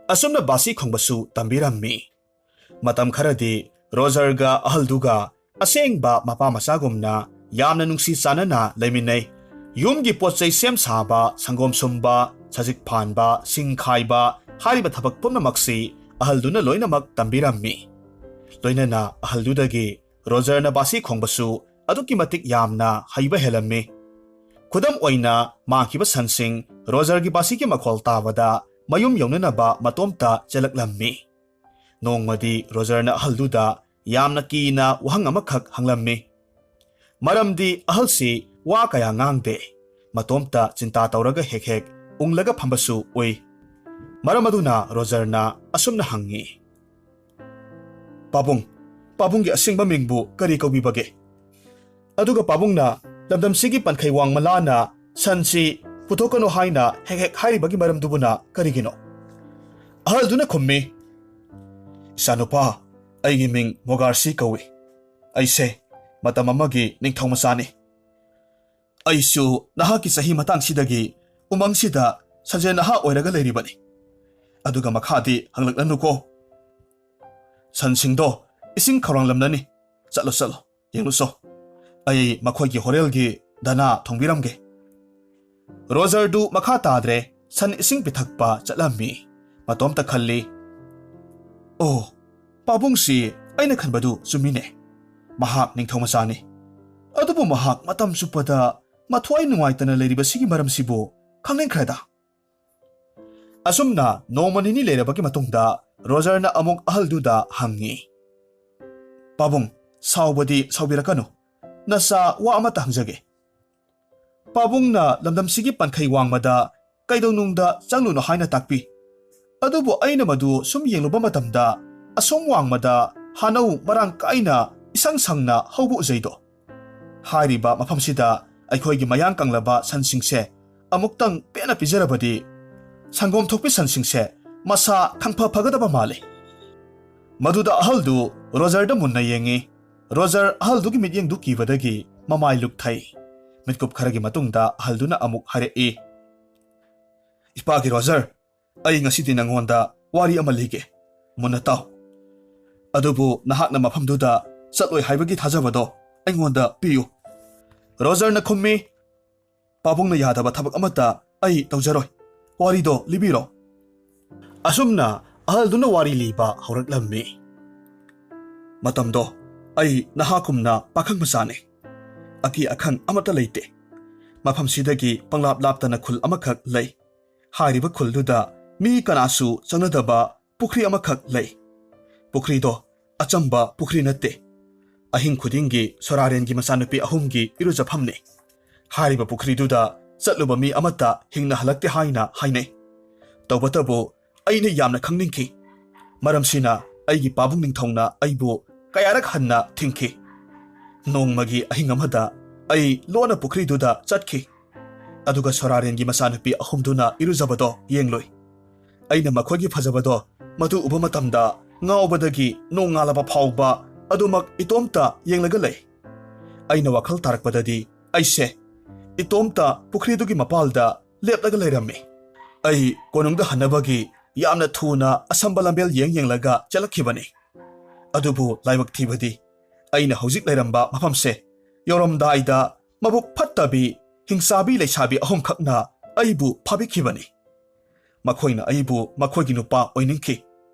ꯑꯁꯨꯝꯅ ꯕꯥꯁꯤ ꯈꯣꯡꯕꯁꯨ ꯇꯝꯕꯤꯔꯝꯃꯤ꯫ ꯃꯇꯝ ꯈꯔꯗꯤ ꯔꯣꯖꯔꯒ ꯑꯍꯜꯗꯨꯒ ꯑꯁꯦꯡꯕ ꯃꯄꯥ ꯃꯆꯥꯒꯨꯝꯅ ꯌꯥꯝꯅ ꯅꯨꯡꯁꯤ ꯆꯥꯟꯅꯅ ꯂꯩꯃꯤꯟꯅꯩ꯫ ꯌꯨꯝꯒꯤ ꯄꯣꯠ ꯆꯩ ꯁꯦꯝ ꯁꯥꯕ, ꯁꯪꯒꯣꯝ ꯁꯨꯝꯕ, ꯁꯖꯤꯛ ꯐꯥꯟꯕ, ꯁꯤꯡ ꯈꯥꯏꯕ ꯍꯥꯏꯔꯤꯕ ꯊꯕꯛ ꯄꯨꯝꯅꯃꯛꯁꯤ ꯑꯍꯜꯗꯨꯅ ꯂꯣꯏꯅꯃꯛ ꯇꯝꯕꯤꯔꯝꯃꯤ꯫ ꯂꯣꯏꯅꯅ ꯑꯍꯜꯗꯨꯗꯒꯤ ꯔꯣꯖꯔꯅ ꯕꯥꯁꯤ ꯈꯣꯡꯕꯁꯨ ꯑꯗꯨꯛꯀꯤ ꯃꯇꯤꯛ ꯌꯥꯝꯅ ꯍꯩꯕ ꯍꯦꯜꯂꯝꯃꯤ꯫ ꯈꯨꯗꯝ ꯑꯣꯏꯅ, ꯃꯥꯡꯈꯤꯕ ꯁꯟꯁꯤꯡ ꯔꯣꯖꯔꯒꯤ ꯕꯥꯁꯤꯒꯤ ꯃꯈꯣꯜ ꯇꯥꯕꯗ ꯃꯌꯨꯝ ꯌꯧꯅꯅꯕ ꯃꯇꯣꯝꯇ ꯆꯦꯜꯂꯛꯂꯝꯃꯤ꯫ ꯅꯣꯡꯃꯗꯤ ꯔꯣꯖꯔꯅ ꯑꯍꯜꯗꯨꯗ ꯌꯥꯝꯅ ꯀꯤꯅ ꯋꯥꯍꯪ ꯑꯃꯈꯛ ꯍꯪꯂꯝꯃꯤ꯫ ꯃꯔꯝꯗꯤ ꯑꯍꯜꯁꯤ ꯋꯥ ꯀꯌꯥ ꯉꯥꯡꯗꯦ꯫ ꯃꯇꯣꯝꯇ ꯆꯤꯟꯇꯥ ꯇꯧꯔꯒ ꯍꯦꯛ ꯍꯦꯛ ꯎꯪꯂꯒ ꯐꯝꯕꯁꯨ ꯎꯏ꯫ ꯃꯔꯝ ꯑꯗꯨꯅ ꯔꯣꯖꯔꯅ ꯑꯁꯨꯝꯅ ꯍꯪꯉꯤ, "ꯄꯥꯕꯨꯡ, ꯄꯥꯕꯨꯡꯒꯤ ꯑꯁꯦꯡꯕ ꯃꯤꯡꯕꯨ ꯀꯔꯤ ꯀꯧꯕꯤꯕꯒꯦ? ꯑꯗꯨꯒ ꯄꯥꯕꯨꯡꯅ ꯂꯝꯗꯝꯁꯤꯒꯤ ꯄꯟꯈꯩ ꯋꯥꯡꯃ ꯂꯥꯟꯅ ꯁꯟꯁꯤ ꯄꯨꯊꯣꯛꯀꯅꯨ ꯍꯥꯏꯅ ꯍꯦꯛ ꯍꯦꯛ ꯍꯥꯏꯔꯤꯕꯒꯤ ꯃꯔꯝꯗꯨꯕꯨꯅ ꯀꯔꯤꯒꯤꯅꯣ?" ꯑꯍꯜꯗꯨꯅ ꯈꯨꯝꯃꯤ, "ꯏꯆꯥꯅꯨꯄꯥ, ꯑꯩꯒꯤ ꯃꯤꯡ ꯃꯣꯒꯥꯔꯁꯤ ꯀꯧꯏ꯫ ꯑꯩꯁꯦ ꯃꯇꯝ ꯑꯃꯒꯤ ꯅꯤꯡꯊꯧ ꯃꯆꯥꯅꯤ꯫ ꯑꯩꯁꯨ ꯅꯍꯥꯛꯀꯤ ꯆꯍꯤ ꯃꯇꯥꯡꯁꯤꯗꯒꯤ ꯎꯃꯪꯁꯤꯗ ꯁꯟꯖꯦꯟ ꯅꯍꯥ ꯑꯣꯏꯔꯒ ꯂꯩꯔꯤꯕꯅꯤ꯫ ꯑꯗꯨꯒ ꯃꯈꯥꯗꯤ ꯍꯪꯂꯛꯂꯅꯨꯀꯣ꯫ ꯁꯟꯁꯤꯡꯗꯣ ꯏꯁꯤꯡ ꯈꯧꯔꯥꯡꯂꯝꯂꯅꯤ꯫ ꯆꯠꯂꯣ, ꯆꯠꯂꯣ, ꯌꯦꯡꯂꯨꯆꯣ꯫ ꯑꯩ ꯃꯈꯣꯏꯒꯤ ꯍꯣꯔꯦꯜꯒꯤ ꯗꯅꯥ ꯊꯣꯡꯕꯤꯔꯝꯒꯦ꯫" ꯔꯣꯖꯔꯗꯨ ꯃꯈꯥ ꯇꯥꯗ꯭ꯔꯦ ꯁꯟ ꯏꯁꯤꯡ ꯄꯤꯊꯛꯄ ꯆꯠꯂꯝꯃꯤ꯫ ꯃꯇꯣꯝꯇ ꯈꯜꯂꯤ, "ꯑꯣ, ꯄꯥꯕꯨꯡꯁꯤ ꯑꯩꯅ ꯈꯟꯕꯗꯨ ꯆꯨꯝꯃꯤꯅꯦ꯫ ꯃꯍꯥꯛ ꯅꯤꯡꯊꯧ ꯃꯆꯥꯅꯤ꯫ ꯑꯗꯨꯕꯨ ꯃꯍꯥꯛ ꯃꯇꯝ ꯆꯨꯞꯄꯗ ꯃꯊ꯭ꯋꯥꯏ ꯅꯨꯡꯉꯥꯏꯇꯅ ꯂꯩꯔꯤꯕꯁꯤꯒꯤ ꯃꯔꯝꯁꯤꯕꯨ ꯈꯪꯅꯤꯡꯈ꯭ꯔꯦꯗ꯫" ꯑꯁꯨꯝꯅ ꯅꯣꯡꯃ ꯅꯤꯅꯤ ꯂꯩꯔꯕꯒꯤ ꯃꯇꯨꯡꯗ ꯔꯣꯖꯔꯅ ꯑꯃꯨꯛ ꯑꯍꯜꯗꯨꯗ ꯍꯪꯉꯤ, "ꯄꯥꯕꯨꯡ, ꯁꯥꯎꯕꯗꯤ ꯁꯥꯎꯕꯤꯔꯛꯀꯅꯨ꯫ ꯅꯆꯥ ꯋꯥ ꯑꯃꯠꯇ ꯍꯪꯖꯒꯦ꯫" ꯄꯥꯕꯨꯡꯅ ꯂꯝꯗꯝꯁꯤꯒꯤ ꯄꯟꯈꯩ ꯋꯥꯡꯃꯗ ꯀꯩꯗꯧꯅꯨꯡꯗ ꯆꯪꯂꯨꯅꯨ ꯍꯥꯏꯅ ꯇꯥꯛꯄꯤ꯫ ꯑꯗꯨꯕꯨ ꯑꯩꯅ ꯃꯗꯨ ꯁꯨꯝ ꯌꯦꯡꯂꯨꯕ ꯃꯇꯝꯗ ꯑꯁꯣꯝ ꯋꯥꯡꯃꯗ ꯍꯥꯅꯧ ꯃꯔꯥꯡ ꯀꯥꯏꯅ ꯏꯁꯪ ꯁꯪꯅ ꯍꯧꯕ ꯎꯖꯩꯗꯣ꯫ ꯍꯥꯏꯔꯤꯕ ꯃꯐꯝꯁꯤꯗ ꯑꯩꯈꯣꯏꯒꯤ ꯃꯌꯥꯡ ꯀꯪꯂꯕ ꯁꯟꯁꯤꯡꯁꯦ ꯑꯃꯨꯛꯇꯪ ꯄꯦꯟꯅ ꯄꯤꯖꯔꯕꯗꯤ ꯁꯪꯒꯣꯝ ꯊꯣꯛꯄꯤ ꯁꯟꯁꯤꯡꯁꯦ ꯃꯁꯥ ꯈꯪꯐ ꯐꯒꯗꯕ ꯃꯥꯜꯂꯤ꯫ ꯃꯗꯨꯗ ꯑꯍꯜꯗꯨ ꯔꯣꯖꯔꯗ ꯃꯨꯟꯅ ꯌꯦꯡꯉꯤ꯫ ꯔꯣꯖꯔ ꯑꯍꯜꯗꯨꯒꯤ ꯃꯤꯠꯌꯦꯡꯗꯨ ꯀꯤꯕꯗꯒꯤ ꯃꯃꯥꯏ ꯂꯨꯛꯊꯩ꯫ ꯃꯤꯠꯀꯨꯞ ꯈꯔꯒꯤ ꯃꯇꯨꯡꯗ ꯑꯍꯜꯗꯨꯅ ꯑꯃꯨꯛ ꯍꯥꯏꯔꯛꯏ, "ꯏꯄꯥꯒꯤ ꯔꯣꯖꯔ, ꯑꯩ ꯉꯁꯤꯗꯤ ꯅꯉꯣꯟꯗ ꯋꯥꯔꯤ ꯑꯃ ꯂꯤꯒꯦ꯫ ꯃꯨꯟꯅ ꯇꯥꯎ꯫ ꯑꯗꯨꯕꯨ ꯅꯍꯥꯛꯅ ꯃꯐꯝꯗꯨꯗ ꯆꯠꯂꯣꯏ ꯍꯥꯏꯕꯒꯤ ꯊꯥꯖꯕꯗꯣ ꯑꯩꯉꯣꯟꯗ ꯄꯤꯌꯨ꯫" ꯔꯣꯖꯔꯅ ꯈꯨꯝꯃꯤ, "ꯄꯥꯕꯨꯡꯅ ꯌꯥꯗꯕ ꯊꯕꯛ ꯑꯃꯠꯇ ꯑꯩ ꯇꯧꯖꯔꯣꯏ꯫ ꯋꯥꯔꯤꯗꯣ ꯂꯤꯕꯤꯔꯣ꯫" ꯑꯁꯨꯝꯅ ꯑꯍꯜꯗꯨꯅ ꯋꯥꯔꯤ ꯂꯤꯕ ꯍꯧꯔꯛꯂꯝꯃꯤ꯫ ꯃꯇꯝꯗꯣ ꯑꯩ ꯅꯍꯥꯛꯀꯨꯝꯅ ꯄꯥꯈꯪ ꯃꯆꯥꯅꯤ꯫ ꯑꯀꯤ ꯑꯈꯪ ꯑꯃꯠꯇ ꯂꯩꯇꯦ꯫ ꯃꯐꯝꯁꯤꯗꯒꯤ ꯄꯪꯂꯥꯞ ꯂꯥꯞꯇꯅ ꯈꯨꯜ ꯑꯃꯈꯛ ꯂꯩ꯫ ꯍꯥꯏꯔꯤꯕ ꯈꯨꯜꯗꯨꯗ ꯃꯤ ꯀꯅꯥꯁꯨ ꯆꯪꯅꯗꯕ ꯄꯨꯈ꯭ꯔꯤ ꯑꯃꯈꯛ ꯂꯩ꯫ ꯄꯨꯈ꯭ꯔꯤꯗꯣ ꯑꯆꯝꯕ ꯄꯨꯈ꯭ꯔꯤ ꯅꯠꯇꯦ꯫ ꯑꯍꯤꯡ ꯈꯨꯗꯤꯡꯒꯤ ꯁꯣꯔꯥꯔꯦꯟꯒꯤ ꯃꯆꯥꯅꯨꯄꯤ ꯑꯍꯨꯝꯒꯤ ꯏꯔꯨꯖꯐꯝꯅꯤ꯫ ꯍꯥꯏꯔꯤꯕ ꯄꯨꯈ꯭ꯔꯤꯗꯨꯗ ꯆꯠꯂꯨꯕ ꯃꯤ ꯑꯃꯠꯇ ꯍꯤꯡꯅ ꯍꯜꯂꯛꯇꯦ ꯍꯥꯏꯅ ꯍꯥꯏꯅꯩ꯫ ꯇꯧꯕꯇꯕꯨ ꯑꯩꯅ ꯌꯥꯝꯅ ꯈꯪꯅꯤꯡꯈꯤ꯫ ꯃꯔꯝꯁꯤꯅ ꯑꯩꯒꯤ ꯄꯥꯕꯨꯡ ꯅꯤꯡꯊꯧꯅ ꯑꯩꯕꯨ ꯀꯌꯥꯔꯛ ꯍꯟꯅ ꯊꯤꯡꯈꯤ꯫ ꯅꯣꯡꯃꯒꯤ ꯑꯍꯤꯡ ꯑꯃꯗ ꯑꯩ ꯂꯣꯟꯅ ꯄꯨꯈ꯭ꯔꯤꯗꯨꯗ ꯆꯠꯈꯤ꯫ ꯑꯗꯨꯒ ꯁꯣꯔꯥꯔꯦꯟꯒꯤ ꯃꯆꯥꯅꯨꯄꯤ ꯑꯍꯨꯝꯗꯨꯅ ꯏꯔꯨꯖꯕꯗꯣ ꯌꯦꯡꯂꯨꯏ꯫ ꯑꯩꯅ ꯃꯈꯣꯏꯒꯤ ꯐꯖꯕꯗꯣ ꯃꯗꯨ ꯎꯕ ꯃꯇꯝꯗ ꯉꯥꯎꯕꯗꯒꯤ ꯅꯣꯡꯉꯥꯜꯂꯕ ꯐꯥꯎꯕ ꯑꯗꯨꯃꯛ ꯏꯇꯣꯝꯇ ꯌꯦꯡꯂꯒ ꯂꯩ꯫ ꯑꯩꯅ ꯋꯥꯈꯜ ꯇꯥꯔꯛꯄꯗꯗꯤ ꯑꯩꯁꯦ ꯏꯇꯣꯝꯇ ꯄꯨꯈ꯭ꯔꯤꯗꯨꯒꯤ ꯃꯄꯥꯜꯗ ꯂꯦꯞꯂꯒ ꯂꯩꯔꯝꯃꯤ꯫ ꯑꯩ ꯀꯣꯅꯨꯡꯗ ꯍꯟꯅꯕꯒꯤ ꯌꯥꯝꯅ ꯊꯨꯅ ꯑꯁꯝꯕ ꯂꯝꯕꯦꯜ ꯌꯦꯡ ꯌꯦꯡꯂꯒ ꯆꯠꯂꯛꯈꯤꯕꯅꯤ꯫ ꯑꯗꯨꯕꯨ ꯂꯥꯏꯕꯛ ꯊꯤꯕꯗꯤ, ꯑꯩꯅ ꯍꯧꯖꯤꯛ ꯂꯩꯔꯝꯕ ꯃꯐꯝꯁꯦ ꯌꯧꯔꯝꯗꯥꯏꯗ ꯃꯕꯨꯛ ꯐꯠꯇꯕꯤ ꯍꯤꯡꯆꯥꯕꯤ ꯂꯩꯁꯥꯕꯤ ꯑꯍꯨꯝꯈꯛꯅ ꯑꯩꯕꯨ ꯐꯥꯕꯤꯈꯤꯕꯅꯤ꯫ ꯃꯈꯣꯏꯅ ꯑꯩꯕꯨ ꯃꯈꯣꯏꯒꯤ ꯅꯨꯄꯥ ꯑꯣꯏꯅꯤꯡꯈꯤ꯫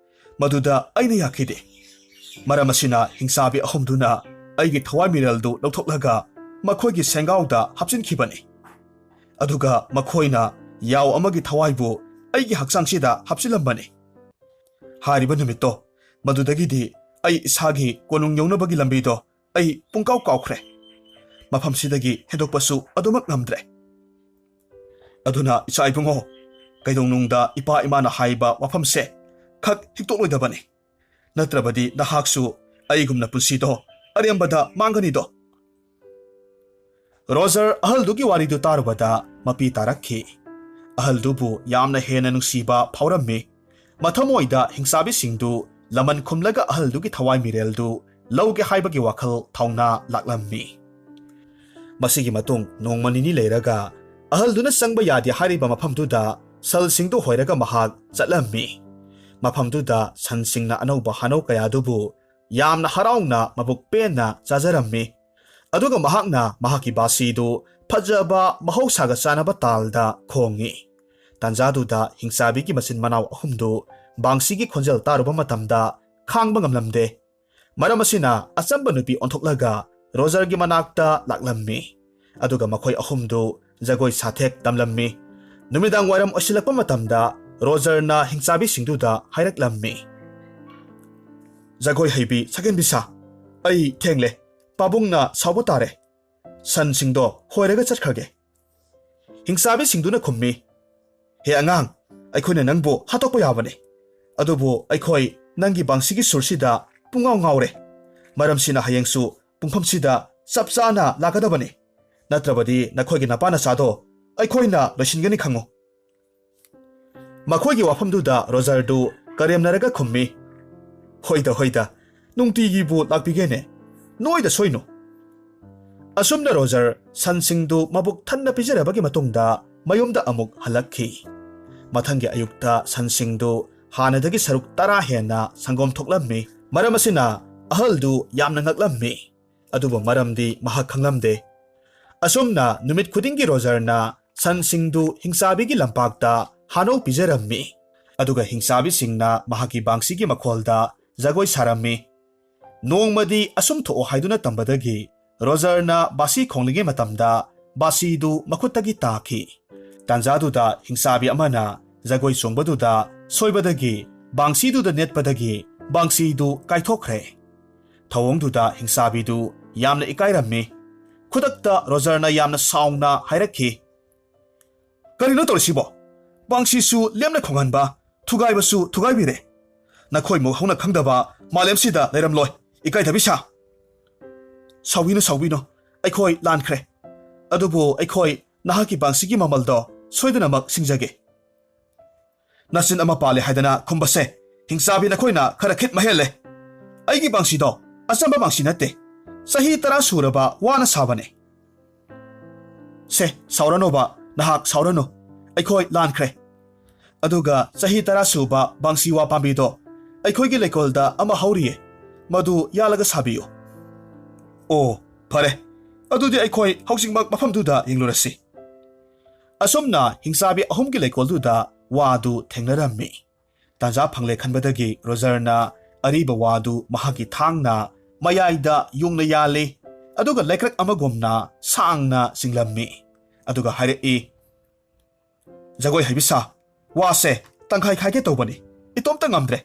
ꯃꯗꯨꯗ ꯑꯩꯅ ꯌꯥꯈꯤꯗꯦ꯫ ꯃꯔꯝ ꯑꯁꯤꯅ ꯍꯤꯡꯆꯥꯕꯤ ꯑꯍꯨꯝꯗꯨꯅ ꯑꯩꯒꯤ ꯊꯋꯥꯏ ꯃꯤꯔꯦꯜꯗꯨ ꯂꯧꯊꯣꯛꯂꯒ ꯃꯈꯣꯏꯒꯤ ꯁꯦꯡꯒꯥꯎꯗ ꯍꯥꯞꯆꯤꯟꯈꯤꯕꯅꯤ꯫ ꯑꯗꯨꯒ ꯃꯈꯣꯏꯅ ꯌꯥꯎ ꯑꯃꯒꯤ ꯊꯋꯥꯏꯕꯨ ꯑꯩꯒꯤ ꯍꯛꯆꯥꯡꯁꯤꯗ ꯍꯥꯞꯆꯤꯜꯂꯝꯕꯅꯤ꯫ ꯍꯥꯏꯔꯤꯕ ꯅꯨꯃꯤꯠꯇꯣ, ꯃꯗꯨꯗꯒꯤꯗꯤ ꯑꯩ ꯏꯁꯥꯒꯤ ꯀꯣꯅꯨꯡ ꯌꯧꯅꯕꯒꯤ ꯂꯝꯕꯤꯗꯣ ꯑꯩ ꯄꯨꯡꯀꯥꯎ ꯀꯥꯎꯈ꯭ꯔꯦ꯫ ꯃꯐꯝꯁꯤꯗꯒꯤ ꯍꯦꯟꯗꯣꯛꯄꯁꯨ ꯑꯗꯨꯃꯛ ꯉꯝꯗ꯭ꯔꯦ꯫ ꯑꯗꯨꯅ ꯏꯆꯥ ꯏꯕꯨꯡꯉꯣ, ꯀꯩꯗꯧꯅꯨꯡꯗ ꯏꯄꯥ ꯏꯃꯥꯅ ꯍꯥꯏꯕ ꯋꯥꯐꯝꯁꯦ ꯈꯛ ꯍꯤꯛꯇꯣꯛꯂꯣꯏꯗꯕꯅꯤ꯫ ꯅꯠꯇ꯭ꯔꯕꯗꯤ ꯅꯍꯥꯛꯁꯨ ꯑꯩꯒꯨꯝꯅ ꯄꯨꯟꯁꯤꯗꯣ ꯑꯔꯦꯝꯕꯗ ꯃꯥꯡꯒꯅꯤꯗꯣ꯫ ꯔꯣꯖꯔ ꯑꯍꯜꯗꯨꯒꯤ ꯋꯥꯔꯤꯗꯨ ꯇꯥꯔꯨꯕꯗ ꯃꯄꯤ ꯇꯥꯔꯛꯈꯤ꯫ ꯑꯍꯜꯗꯨꯕꯨ ꯌꯥꯝꯅ ꯍꯦꯟꯅ ꯅꯨꯡꯁꯤꯕ ꯐꯥꯎꯔꯝꯃꯤ꯫ ꯃꯊꯃꯣꯏꯗ ꯍꯤꯡꯆꯥꯕꯤꯁꯤꯡꯗꯨ ꯂꯃꯟ ꯈꯨꯝꯂꯒ ꯑꯍꯜꯗꯨꯒꯤ ꯊꯋꯥꯏ ꯃꯤꯔꯦꯜꯗꯨ ꯂꯧꯒꯦ ꯍꯥꯏꯕꯒꯤ ꯋꯥꯈꯜ ꯊꯧꯅꯥ ꯂꯥꯛꯂꯝꯃꯤ꯫ ꯃꯁꯤꯒꯤ ꯃꯇꯨꯡ ꯅꯣꯡꯃ ꯅꯤꯅꯤ ꯂꯩꯔꯒ ꯑꯍꯜꯗꯨꯅ ꯆꯪꯕ ꯌꯥꯗꯦ ꯍꯥꯏꯔꯤꯕ ꯃꯐꯝꯗꯨꯗ ꯁꯟꯁꯤꯡꯗꯨ ꯍꯣꯏꯔꯒ ꯃꯍꯥꯛ ꯆꯠꯂꯝꯃꯤ꯫ ꯃꯐꯝꯗꯨꯗ ꯁꯟꯁꯤꯡꯅ ꯑꯅꯧꯕ ꯍꯥꯅꯧ ꯀꯌꯥꯗꯨꯕꯨ ꯌꯥꯝꯅ ꯍꯔꯥꯎꯅ ꯃꯕꯨꯛ ꯄꯦꯟꯅ ꯆꯥꯖꯔꯝꯃꯤ꯫ ꯑꯗꯨꯒ ꯃꯍꯥꯛꯅ ꯃꯍꯥꯛꯀꯤ ꯕꯥꯁꯤꯗꯨ ꯐꯖꯕ ꯃꯍꯧꯁꯥꯒ ꯆꯥꯟꯅꯕ ꯇꯥꯜꯗ ꯈꯣꯡꯉꯤ꯫ ꯇꯥꯟꯖꯥꯗꯨꯗ ꯍꯤꯡꯆꯥꯕꯤꯒꯤ ꯃꯆꯤꯟ ꯃꯅꯥꯎ ꯑꯍꯨꯝꯗꯨ ꯕꯥꯡꯁꯤꯒꯤ ꯈꯣꯟꯖꯦꯜ ꯇꯥꯔꯨꯕ ꯃꯇꯝꯗ ꯈꯥꯡꯕ ꯉꯝꯂꯝꯗꯦ꯫ ꯃꯔꯝ ꯑꯁꯤꯅ ꯑꯆꯝꯕ ꯅꯨꯄꯤ ꯑꯣꯟꯊꯣꯛꯂꯒ ꯔꯣꯖꯔꯒꯤ ꯃꯅꯥꯛꯇ ꯂꯥꯛꯂꯝꯃꯤ꯫ ꯑꯗꯨꯒ ꯃꯈꯣꯏ ꯑꯍꯨꯝꯗꯨ ꯖꯒꯣꯏ ꯁꯥꯊꯦꯛ ꯇꯝꯂꯝꯃꯤ꯫ ꯅꯨꯃꯤꯗꯥꯡ ꯋꯥꯏꯔꯝ ꯑꯣꯏꯁꯤꯜꯂꯛꯄ ꯃꯇꯝꯗ ꯔꯣꯖꯔꯅ ꯍꯤꯡꯆꯥꯕꯤꯁꯤꯡꯗꯨꯗ ꯍꯥꯏꯔꯛꯂꯝꯃꯤ, "ꯖꯒꯣꯏ ꯍꯩꯕꯤ ꯁꯛꯍꯦꯟꯕꯤꯁꯥ, ꯑꯩ ꯊꯦꯡꯂꯦ꯫ ꯄꯥꯕꯨꯡꯅ ꯁꯥꯎꯕ ꯇꯥꯔꯦ꯫ ꯁꯟꯁꯤꯡꯗꯣ ꯍꯣꯏꯔꯒ ꯆꯠꯈ꯭ꯔꯒꯦ꯫" ꯍꯤꯡꯆꯥꯕꯤꯁꯤꯡꯗꯨꯅ ꯈꯨꯝꯃꯤ, "ꯍꯦ ꯑꯉꯥꯡ, ꯑꯩꯈꯣꯏꯅ ꯅꯪꯕꯨ ꯍꯥꯠꯇꯣꯛꯄ ꯌꯥꯕꯅꯤ꯫ ꯑꯗꯨꯕꯨ ꯑꯩꯈꯣꯏ ꯅꯪꯒꯤ ꯕꯥꯡꯁꯤꯒꯤ ꯁꯨꯔꯁꯤꯗ ꯄꯨꯡꯉꯥꯎ ꯉꯥꯎꯔꯦ꯫ ꯃꯔꯝꯁꯤꯅ ꯍꯌꯦꯡꯁꯨ ꯄꯨꯡꯐꯝꯁꯤꯗ ꯆꯞ ꯆꯥꯅ ꯂꯥꯛꯀꯗꯕꯅꯤ꯫ ꯅꯠꯇ꯭ꯔꯕꯗꯤ ꯅꯈꯣꯏꯒꯤ ꯅꯄꯥ ꯅꯆꯥꯗꯣ ꯑꯩꯈꯣꯏꯅ ꯂꯣꯏꯁꯤꯟꯒꯅꯤ ꯈꯪꯉꯨ꯫" ꯃꯈꯣꯏꯒꯤ ꯋꯥꯐꯝꯗꯨꯗ ꯔꯣꯖꯔꯗꯨ ꯀꯔꯦꯝꯅꯔꯒ ꯈꯨꯝꯃꯤ, "ꯍꯣꯏꯗ, ꯍꯣꯏꯗ, ꯅꯨꯡꯇꯤꯒꯤꯕꯨ ꯂꯥꯛꯄꯤꯒꯦꯅꯦ, ꯅꯣꯏꯗ ꯁꯣꯏꯅꯨ꯫" ꯑꯁꯨꯝꯅ ꯔꯣꯖꯔ ꯁꯟꯁꯤꯡꯗꯨ ꯃꯕꯨꯛ ꯊꯟꯅ ꯄꯤꯖꯔꯕꯒꯤ ꯃꯇꯨꯡꯗ ꯃꯌꯨꯝꯗ ꯑꯃꯨꯛ ꯍꯜꯂꯛꯈꯤ꯫ ꯃꯊꯪꯒꯤ ꯑꯌꯨꯛꯇ ꯁꯟꯁꯤꯡꯗꯨ ꯍꯥꯟꯅꯗꯒꯤ ꯁꯔꯨꯛ ꯇꯔꯥ ꯍꯦꯟꯅ ꯁꯪꯒꯣꯝ ꯊꯣꯛꯂꯝꯃꯤ꯫ ꯃꯔꯝ ꯑꯁꯤꯅ ꯑꯍꯜꯗꯨ ꯌꯥꯝꯅ ꯉꯛꯂꯝꯃꯤ, ꯑꯗꯨꯕꯨ ꯃꯔꯝꯗꯤ ꯃꯍꯥꯛ ꯈꯪꯂꯝꯗꯦ꯫ ꯑꯁꯨꯝꯅ ꯅꯨꯃꯤꯠ ꯈꯨꯗꯤꯡꯒꯤ ꯔꯣꯖꯔꯅ ꯁꯟꯁꯤꯡꯗꯨ ꯍꯤꯡꯆꯥꯕꯤꯒꯤ ꯂꯝꯄꯥꯛꯇ ꯍꯥꯅꯧ ꯄꯤꯖꯔꯝꯃꯤ, ꯑꯗꯨꯒ ꯍꯤꯡꯆꯥꯕꯤꯁꯤꯡꯅ ꯃꯍꯥꯛꯀꯤ ꯕꯥꯡꯁꯤꯒꯤ ꯃꯈꯣꯜꯗ ꯖꯒꯣꯏ ꯁꯥꯔꯝꯃꯤ꯫ ꯅꯣꯡꯃꯗꯤ ꯑꯁꯨꯝ ꯊꯣꯛꯑꯣ ꯍꯥꯏꯗꯨꯅ ꯇꯝꯕꯗꯒꯤ ꯔꯣꯖꯔꯅ ꯕꯥꯁꯤ ꯈꯣꯡꯂꯤꯉꯩ ꯃꯇꯝꯗ ꯕꯥꯁꯤꯗꯨ ꯃꯈꯨꯠꯇꯒꯤ ꯇꯥꯈꯤ꯫ ꯇꯥꯟꯖꯥꯗꯨꯗ ꯍꯤꯡꯆꯥꯕꯤ ꯑꯃꯅ ꯖꯒꯣꯏ ꯆꯣꯡꯕꯗꯨꯗ ꯁꯣꯏꯕꯗꯒꯤ ꯕꯥꯡꯁꯤꯗꯨꯗ ꯅꯦꯠꯄꯗꯒꯤ ꯕꯥꯡꯁꯤꯗꯨ ꯀꯥꯏꯊꯣꯛꯈ꯭ꯔꯦ꯫ ꯊꯧꯑꯣꯡꯗꯨꯗ ꯍꯤꯡꯆꯥꯕꯤꯗꯨ ꯌꯥꯝꯅ ꯏꯀꯥꯏꯔꯝꯃꯤ꯫ ꯈꯨꯗꯛꯇ ꯔꯣꯖꯔꯅ ꯌꯥꯝꯅ ꯁꯥꯎꯅ ꯍꯥꯏꯔꯛꯈꯤ, "ꯀꯔꯤꯅꯣ ꯇꯧꯔꯤꯁꯤꯕꯣ? ꯕꯥꯡꯁꯤꯁꯨ ꯂꯦꯝꯅ ꯈꯣꯡꯍꯟꯕ, ꯊꯨꯒꯥꯏꯕꯁꯨ ꯊꯨꯒꯥꯏꯕꯤꯔꯦ꯫ ꯅꯈꯣꯏꯃꯨꯛ ꯍꯧꯅ ꯈꯪꯗꯕ ꯃꯥꯂꯦꯝꯁꯤꯗ ꯂꯩꯔꯝꯂꯣꯏ, ꯏꯀꯥꯏꯗꯕꯤ ꯁꯥ꯫" "ꯁꯥꯎꯕꯤꯅꯨ, ꯁꯥꯎꯕꯤꯅꯨ, ꯑꯩꯈꯣꯏ ꯂꯥꯟꯈ꯭ꯔꯦ꯫ ꯑꯗꯨꯕꯨ ꯑꯩꯈꯣꯏ ꯅꯍꯥꯛꯀꯤ ꯕꯥꯡꯁꯤꯒꯤ ꯃꯃꯜꯗꯣ ꯁꯣꯏꯗꯅꯃꯛ ꯁꯤꯡꯖꯒꯦ꯫" "ꯅꯆꯤꯟ ꯑꯃ ꯄꯥꯜꯂꯦ ꯍꯥꯏꯗꯅ ꯈꯨꯝꯕꯁꯦ, ꯍꯤꯡꯆꯥꯕꯤ ꯅꯈꯣꯏꯅ ꯈꯔ ꯈꯤꯠ ꯃꯍꯦꯜꯂꯦ꯫ ꯑꯩꯒꯤ ꯕꯥꯡꯁꯤꯗꯣ ꯑꯆꯝꯕ ꯕꯥꯡꯁꯤ ꯅꯠꯇꯦ, ꯆꯍꯤ ꯇꯔꯥ ꯁꯨꯔꯕ ꯋꯥꯅ ꯁꯥꯕꯅꯦ꯫" "ꯁꯦ, ꯁꯥꯎꯔꯅꯨꯕ, ꯅꯍꯥꯛ ꯁꯥꯎꯔꯅꯨ, ꯑꯩꯈꯣꯏ ꯂꯥꯟꯈ꯭ꯔꯦ꯫ ꯑꯗꯨꯒ ꯆꯍꯤ ꯇꯔꯥ ꯁꯨꯕ ꯕꯥꯡꯁꯤ ꯋꯥ ꯄꯥꯝꯕꯤꯗꯣ ꯑꯩꯈꯣꯏꯒꯤ ꯂꯩꯀꯣꯜꯗ ꯑꯃ ꯍꯧꯔꯤꯌꯦ, ꯃꯗꯨ ꯌꯥꯜꯂꯒ ꯁꯥꯕꯤꯌꯨ꯫" "ꯑꯣ, ꯐꯔꯦ, ꯑꯗꯨꯗꯤ ꯑꯩꯈꯣꯏ ꯍꯧꯖꯤꯛꯃꯛ ꯃꯐꯝꯗꯨꯗ ꯌꯦꯡꯂꯨꯔꯁꯤ꯫" ꯑꯁꯨꯝꯅ ꯍꯤꯡꯆꯥꯕꯤ ꯑꯍꯨꯝꯒꯤ ꯂꯩꯀꯣꯜꯗꯨꯗ ꯋꯥꯗꯨ ꯊꯦꯡꯅꯔꯝꯃꯤ꯫ ꯇꯥꯟꯖꯥ ꯐꯪꯂꯦ ꯈꯟꯕꯗꯒꯤ ꯔꯣꯖꯔꯅ ꯑꯔꯤꯕ ꯋꯥꯗꯨ ꯃꯍꯥꯛꯀꯤ ꯊꯥꯡꯅ ꯃꯌꯥꯏꯗ ꯌꯨꯡꯅ ꯌꯥꯜꯂꯤ, ꯑꯗꯨꯒ ꯂꯩꯀ꯭ꯔꯛ ꯑꯃꯒꯨꯝꯅ ꯁꯥꯡꯅ ꯆꯤꯡꯂꯝꯃꯤ꯫ ꯑꯗꯨꯒ ꯍꯥꯏꯔꯛꯏ, "ꯖꯒꯣꯏ ꯍꯩꯕꯤ ꯁꯥ, ꯋꯥꯁꯦ ꯇꯪꯈꯥꯏ ꯈꯥꯏꯒꯦ ꯇꯧꯕꯅꯤ, ꯏꯇꯣꯝꯇ ꯉꯝꯗ꯭ꯔꯦ꯫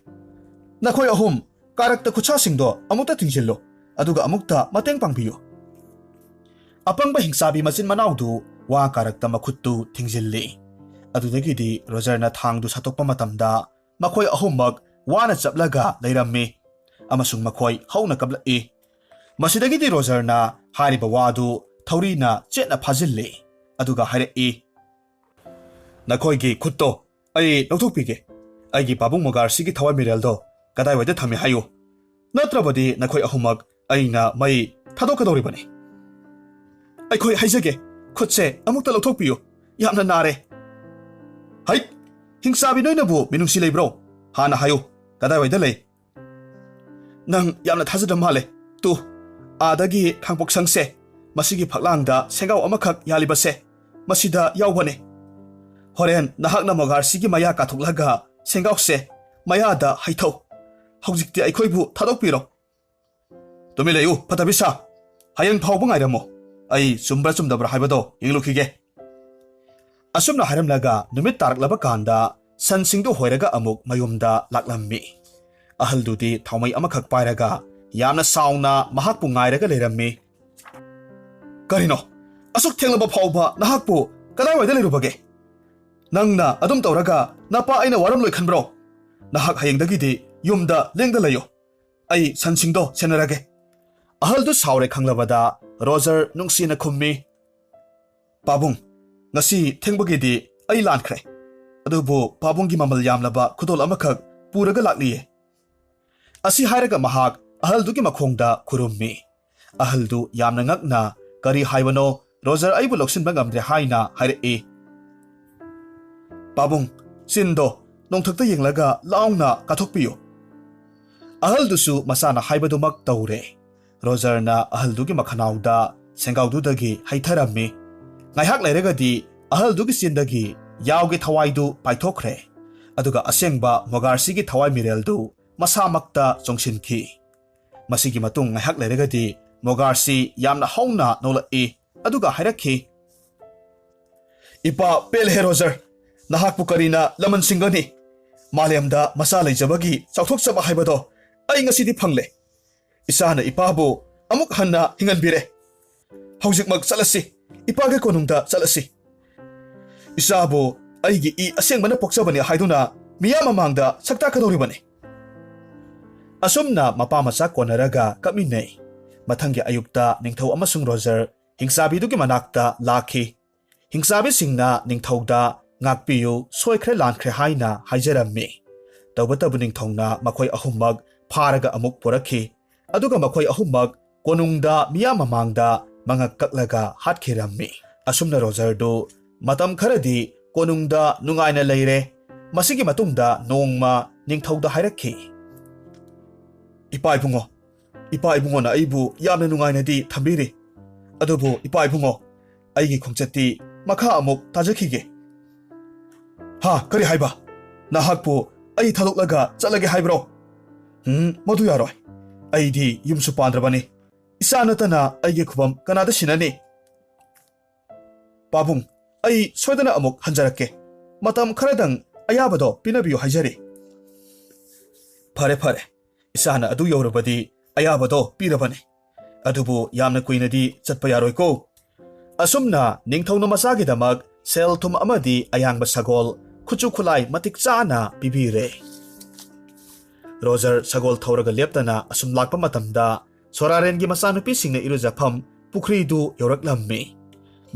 ꯅꯈꯣꯏ ꯑꯍꯨꯝ ꯀꯥꯔꯛꯇ ꯈꯨꯠꯁꯥꯁꯤꯡꯗꯣ ꯑꯃꯨꯛꯇ ꯊꯤꯡꯖꯤꯜꯂꯨ, ꯑꯗꯨꯒ ꯑꯃꯨꯛꯇ ꯃꯇꯦꯡ ꯄꯥꯡꯕꯤꯌꯨ꯫" ꯑꯄꯪꯕ ꯍꯤꯡꯆꯥꯕꯤ ꯃꯆꯤꯟ ꯃꯅꯥꯎꯗꯨ ꯋꯥ ꯀꯥꯔꯛꯇ ꯃꯈꯨꯠꯇꯨ ꯊꯤꯡꯖꯤꯜꯂꯤ꯫ ꯑꯗꯨꯗꯒꯤꯗꯤ ꯔꯣꯖꯔꯅ ꯊꯥꯡꯗꯨ ꯁꯠꯇꯣꯛꯄ ꯃꯇꯝꯗ ꯃꯈꯣꯏ ꯑꯍꯨꯝꯃꯛ ꯋꯥꯅ ꯆꯞꯂꯒ ꯂꯩꯔꯝꯃꯤ꯫ ꯑꯃꯁꯨꯡ ꯃꯈꯣꯏ ꯍꯧꯅ ꯀꯞꯂꯛꯏ꯫ ꯃꯁꯤꯗꯒꯤꯗꯤ ꯔꯣꯖꯔꯅ ꯍꯥꯏꯔꯤꯕ ꯋꯥꯗꯨ ꯊꯧꯔꯤꯅ ꯆꯦꯠꯅ ꯐꯥꯖꯤꯜꯂꯤ, ꯑꯗꯨꯒ ꯍꯥꯏꯔꯛꯏ, "ꯅꯈꯣꯏꯒꯤ ꯈꯨꯠꯇꯣ ꯑꯩ ꯂꯧꯊꯣꯛꯄꯤꯒꯦ꯫ ꯑꯩꯒꯤ ꯄꯥꯕꯨꯡ ꯃꯣꯒꯥꯔꯁꯤꯒꯤ ꯊꯋꯥꯏ ꯃꯤꯔꯦꯜꯗꯣ ꯀꯗꯥꯏꯋꯥꯏꯗ ꯊꯝꯃꯤ ꯍꯥꯏꯌꯨ, ꯅꯠꯇ꯭ꯔꯕꯗꯤ ꯅꯈꯣꯏ ꯑꯍꯨꯝꯃꯛ ꯑꯩꯅ ꯃꯩ ꯊꯥꯗꯣꯛꯀꯗꯧꯔꯤꯕꯅꯤ꯫" "ꯑꯩꯈꯣꯏ ꯍꯥꯏꯖꯒꯦ, ꯈꯨꯠꯁꯦ ꯑꯃꯨꯛꯇ ꯂꯧꯊꯣꯛꯄꯤꯌꯨ, ꯌꯥꯝꯅ ꯅꯥꯔꯦ꯫" "ꯍꯩꯠ! ꯍꯤꯡꯆꯥꯕꯤ ꯅꯣꯏꯅꯕꯨ ꯃꯤꯅꯨꯡꯁꯤ ꯂꯩꯕ꯭ꯔꯣ? ꯍꯥꯟꯅ ꯍꯥꯏꯌꯨ, ꯀꯗꯥꯏꯋꯥꯏꯗ ꯂꯩ?" ꯅꯪ ꯌꯥꯝꯅ ꯊꯥꯖꯗꯕ ꯃꯥꯜꯂꯦ꯫ ꯇꯨ, ꯑꯥꯗꯒꯤ ꯈꯥꯡꯄꯣꯛꯁꯪꯁꯦ, ꯃꯁꯤꯒꯤ ꯐꯛꯂꯥꯡꯗ ꯁꯦꯡꯒꯥꯎ ꯑꯃꯈꯛ ꯌꯥꯜꯂꯤꯕꯁꯦ, ꯃꯁꯤꯗ ꯌꯥꯎꯕꯅꯦ꯫ ꯍꯣꯔꯦꯟ ꯅꯍꯥꯛꯅ ꯃꯣꯒꯥꯔꯁꯤꯒꯤ ꯃꯌꯥ ꯀꯥꯊꯣꯛꯂꯒ ꯁꯦꯡꯒꯥꯎꯁꯦ ꯃꯌꯥꯗ ꯍꯩꯊꯧ꯫ ꯍꯧꯖꯤꯛꯇꯤ ꯑꯩꯈꯣꯏꯕꯨ ꯊꯥꯗꯣꯛꯄꯤꯔꯣ꯫ ꯇꯨꯃꯤꯟ ꯂꯩꯌꯨ, ꯐꯠꯇꯕꯤꯁꯥ꯫ ꯍꯌꯦꯡ ꯐꯥꯎꯕ ꯉꯥꯏꯔꯝꯃꯣ꯫ ꯑꯩ ꯆꯨꯝꯕ꯭ꯔꯥ ꯆꯨꯝꯗꯕ꯭ꯔꯥ ꯍꯥꯏꯕꯗꯣ ꯌꯦꯡꯂꯨꯈꯤꯒꯦ꯫ ꯑꯁꯨꯝꯅ ꯍꯥꯏꯔꯝꯂꯒ ꯅꯨꯃꯤꯠ ꯇꯥꯔꯛꯂꯕ ꯀꯥꯟꯗ ꯁꯟꯁꯤꯡꯗꯨ ꯍꯣꯏꯔꯒ ꯑꯃꯨꯛ ꯃꯌꯨꯝꯗ ꯂꯥꯛꯂꯝꯃꯤ꯫ ꯑꯍꯜꯗꯨꯗꯤ ꯊꯥꯎꯃꯩ ꯑꯃꯈꯛ ꯄꯥꯏꯔꯒ ꯌꯥꯝꯅ ꯁꯥꯎꯅ ꯃꯍꯥꯛꯄꯨ ꯉꯥꯏꯔꯒ ꯂꯩꯔꯝꯃꯤ꯫ "ꯀꯔꯤꯅꯣ? ꯑꯁꯨꯛ ꯊꯦꯡꯂꯕ ꯐꯥꯎꯕ ꯅꯍꯥꯛꯄꯨ ꯀꯗꯥꯏꯋꯥꯏꯗ ꯂꯩꯔꯨꯕꯒꯦ? ꯅꯪꯅ ꯑꯗꯨꯝ ꯇꯧꯔꯒ ꯅꯄꯥ ꯑꯩꯅ ꯋꯥꯔꯝꯂꯣꯏ ꯈꯟꯕ꯭ꯔꯣ? ꯅꯍꯥꯛ ꯍꯌꯦꯡꯗꯒꯤꯗꯤ ꯌꯨꯝꯗ ꯂꯦꯡꯗ ꯂꯩꯌꯨ꯫ ꯑꯩ ꯁꯟꯁꯤꯡꯗꯣ ꯁꯦꯟꯅꯔꯒꯦ꯫" ꯑꯍꯜꯗꯨ ꯁꯥꯎꯔꯦ ꯈꯪꯂꯕꯗ ꯔꯣꯖꯔ ꯅꯨꯡꯁꯤꯅ ꯈꯨꯝꯃꯤ, "ꯄꯥꯕꯨꯡ, ꯉꯁꯤ ꯊꯦꯡꯕꯒꯤꯗꯤ ꯑꯩ ꯂꯥꯟꯈ꯭ꯔꯦ꯫ ꯑꯗꯨꯕꯨ ꯄꯥꯕꯨꯡꯒꯤ ꯃꯃꯜ ꯌꯥꯝꯂꯕ ꯈꯨꯗꯣꯜ ꯑꯃꯈꯛ ꯄꯨꯔꯒ ꯂꯥꯛꯂꯤꯌꯦ꯫" ꯑꯁꯤ ꯍꯥꯏꯔꯒ ꯃꯍꯥꯛ ꯑꯍꯜꯗꯨꯒꯤ ꯃꯈꯣꯡꯗ ꯈꯨꯔꯨꯝꯃꯤ꯫ ꯑꯍꯜꯗꯨ ꯌꯥꯝꯅ ꯉꯛꯅ, "ꯀꯔꯤ ꯍꯥꯏꯕꯅꯣ? ꯔꯣꯖꯔ ꯑꯩꯕꯨ ꯂꯧꯁꯤꯟꯕ ꯉꯝꯗ꯭ꯔꯦ" ꯍꯥꯏꯅ ꯍꯥꯏꯔꯛꯏ꯫ "ꯄꯥꯕꯨꯡ, ꯆꯤꯟꯗꯣ ꯅꯣꯡꯊꯛꯇ ꯌꯦꯡꯂꯒ ꯂꯥꯎꯅ ꯀꯥꯊꯣꯛꯄꯤꯌꯨ꯫" ꯑꯍꯜꯗꯨꯁꯨ ꯃꯆꯥꯅ ꯍꯥꯏꯕꯗꯨꯃꯛ ꯇꯧꯔꯦ꯫ ꯔꯣꯖꯔꯅ ꯑꯍꯜꯗꯨꯒꯤ ꯃꯈꯅꯥꯎꯗ ꯁꯦꯡꯒꯥꯎꯗꯨꯗꯒꯤ ꯍꯩꯊꯔꯝꯃꯤ꯫ ꯉꯥꯏꯍꯥꯛ ꯂꯩꯔꯒꯗꯤ ꯑꯍꯜꯗꯨꯒꯤ ꯆꯤꯟꯗꯒꯤ ꯌꯥꯎꯒꯤ ꯊꯋꯥꯏꯗꯨ ꯄꯥꯏꯊꯣꯛꯈ꯭ꯔꯦ꯫ ꯑꯗꯨꯒ ꯑꯁꯦꯡꯕ ꯃꯣꯒꯥꯔꯁꯤꯒꯤ ꯊꯋꯥꯏ ꯃꯤꯔꯦꯜꯗꯨ ꯃꯁꯥꯃꯛꯇ ꯆꯣꯡꯁꯤꯟꯈꯤ꯫ ꯃꯁꯤꯒꯤ ꯃꯇꯨꯡ ꯉꯥꯏꯍꯥꯛ ꯂꯩꯔꯒꯗꯤ ꯃꯣꯒꯥꯔꯁꯤ ꯌꯥꯝꯅ ꯍꯧꯅ ꯅꯣꯛꯂꯛꯏ꯫ ꯑꯗꯨꯒ ꯍꯥꯏꯔꯛꯈꯤ, "ꯏꯄꯥ ꯄꯦꯜꯂꯦ ꯔꯣꯖꯔ, ꯅꯍꯥꯛꯄꯨ ꯀꯔꯤꯅ ꯂꯃꯟ ꯁꯤꯡꯒꯅꯤ? ꯃꯥꯂꯦꯝꯗ ꯃꯆꯥ ꯂꯩꯖꯕꯒꯤ ꯆꯥꯎꯊꯣꯛꯆꯕ ꯍꯥꯏꯕꯗꯣ ꯑꯩ ꯉꯁꯤꯗꯤ ꯐꯪꯂꯦ꯫ ꯏꯆꯥꯅ ꯏꯄꯥꯕꯨ ꯑꯃꯨꯛ ꯍꯟꯅ ꯍꯤꯡꯍꯟꯕꯤꯔꯦ꯫ ꯍꯧꯖꯤꯛꯃꯛ ꯆꯠꯂꯁꯤ, ꯏꯄꯥꯒꯤ ꯀꯣꯅꯨꯡꯗ ꯆꯠꯂꯁꯤ꯫ ꯏꯆꯥꯕꯨ ꯑꯩꯒꯤ ꯏ ꯑꯁꯦꯡꯕꯅ ꯄꯣꯛꯆꯕꯅꯤ ꯍꯥꯏꯗꯨꯅ ꯃꯤꯌꯥꯝ ꯃꯃꯥꯡꯗ ꯁꯛꯇꯥꯛꯀꯗꯧꯔꯤꯕꯅꯤ꯫" ꯑꯁꯨꯝꯅ ꯃꯄꯥ ꯃꯆꯥ ꯀꯣꯟꯅꯔꯒ ꯀꯞꯃꯤꯟꯅꯩ꯫ ꯃꯊꯪꯒꯤ ꯑꯌꯨꯛꯇ ꯅꯤꯡꯊꯧ ꯑꯃꯁꯨꯡ ꯔꯣꯖꯔ ꯍꯤꯡꯆꯥꯕꯤꯗꯨꯒꯤ ꯃꯅꯥꯛꯇ ꯂꯥꯛꯈꯤ꯫ ꯍꯤꯡꯆꯥꯕꯤꯁꯤꯡꯅ ꯅꯤꯡꯊꯧꯗ, "ꯉꯥꯛꯄꯤꯌꯨ, ꯁꯣꯏꯈ꯭ꯔꯦ ꯂꯥꯟꯈ꯭ꯔꯦ" ꯍꯥꯏꯅ ꯍꯥꯏꯖꯔꯝꯃꯤ꯫ ꯇꯧꯕꯇꯕꯨ ꯅꯤꯡꯊꯧꯅ ꯃꯈꯣꯏ ꯑꯍꯨꯝꯃꯛ ꯐꯥꯔꯒ ꯑꯃꯨꯛ ꯄꯨꯔꯛꯈꯤ꯫ ꯑꯗꯨꯒ ꯃꯈꯣꯏ ꯑꯍꯨꯝꯃꯛ ꯀꯣꯅꯨꯡꯗ ꯃꯤꯌꯥꯝ ꯃꯃꯥꯡꯗ ꯃꯉꯛ ꯀꯛꯂꯒ ꯍꯥꯠꯈꯤꯔꯝꯃꯤ꯫ ꯑꯁꯨꯝꯅ ꯔꯣꯖꯔꯗꯨ ꯃꯇꯝ ꯈꯔꯗꯤ ꯀꯣꯅꯨꯡꯗ ꯅꯨꯡꯉꯥꯏꯅ ꯂꯩꯔꯦ꯫ ꯃꯁꯤꯒꯤ ꯃꯇꯨꯡꯗ ꯅꯣꯡꯃ ꯅꯤꯡꯊꯧꯗ ꯍꯥꯏꯔꯛꯈꯤ, "ꯏꯄꯥ ꯏꯕꯨꯡꯉꯣ, ꯏꯄꯥ ꯏꯕꯨꯡꯉꯣꯅ ꯑꯩꯕꯨ ꯌꯥꯝꯅ ꯅꯨꯡꯉꯥꯏꯅꯗꯤ ꯊꯝꯕꯤꯔꯤ꯫ ꯑꯗꯨꯕꯨ ꯏꯄꯥ ꯏꯕꯨꯡꯉꯣ, ꯑꯩꯒꯤ ꯈꯣꯡꯆꯠꯇꯤ ꯃꯈꯥ ꯑꯃꯨꯛ ꯇꯥꯖꯈꯤꯒꯦ꯫" "ꯍꯥ, ꯀꯔꯤ ꯍꯥꯏꯕ? ꯅꯍꯥꯛꯄꯨ ꯑꯩ ꯊꯥꯗꯣꯛꯂꯒ ꯆꯠꯂꯒꯦ ꯍꯥꯏꯕ꯭ꯔꯣ? ꯎꯝ, ꯃꯗꯨ ꯌꯥꯔꯣꯏ꯫ ꯑꯩꯗꯤ ꯌꯨꯝꯁꯨ ꯄꯥꯟꯗ꯭ꯔꯕꯅꯤ꯫ ꯏꯆꯥ ꯅꯠꯇꯅ ꯑꯩꯒꯤ ꯈꯨꯕꯝ ꯀꯅꯥꯗ ꯁꯤꯟꯅꯅꯤ?" "ꯄꯥꯕꯨꯡ, ꯑꯩ ꯁꯣꯏꯗꯅ ꯑꯃꯨꯛ ꯍꯟꯖꯔꯛꯀꯦ꯫ ꯃꯇꯝ ꯈꯔꯗꯪ ꯑꯌꯥꯕꯗꯣ ꯄꯤꯅꯕꯤꯌꯨ ꯍꯥꯏꯖꯔꯤ꯫" "ꯐꯔꯦ, ꯐꯔꯦ꯫ ꯏꯆꯥꯅ ꯑꯗꯨ ꯌꯧꯔꯕꯗꯤ ꯑꯌꯥꯕꯗꯣ ꯄꯤꯔꯕꯅꯤ꯫ ꯑꯗꯨꯕꯨ ꯌꯥꯝꯅ ꯀꯨꯏꯅꯗꯤ ꯆꯠꯄ ꯌꯥꯔꯣꯏꯀꯣ꯫" ꯑꯁꯨꯝꯅ ꯅꯤꯡꯊꯧꯅ ꯃꯆꯥꯒꯤꯗꯃꯛ ꯁꯦꯜ ꯊꯨꯝ ꯑꯃꯗꯤ ꯑꯌꯥꯡꯕ ꯁꯒꯣꯜ, ꯈꯨꯠꯁꯨ ꯈꯨꯠꯂꯥꯏ ꯃꯇꯤꯛ ꯆꯥꯅ ꯄꯤꯕꯤꯔꯦ꯫ ꯔꯣꯖꯔ ꯁꯒꯣꯜ ꯊꯧꯔꯒ ꯂꯦꯞꯇꯅ ꯑꯁꯨꯝ ꯂꯥꯛꯄ ꯃꯇꯝꯗ, ꯁꯣꯔꯥꯔꯦꯟꯒꯤ ꯃꯆꯥꯅꯨꯄꯤꯁꯤꯡꯅ ꯏꯔꯨꯖꯐꯝ ꯄꯨꯈ꯭ꯔꯤꯗꯨ ꯌꯧꯔꯛꯂꯝꯃꯤ꯫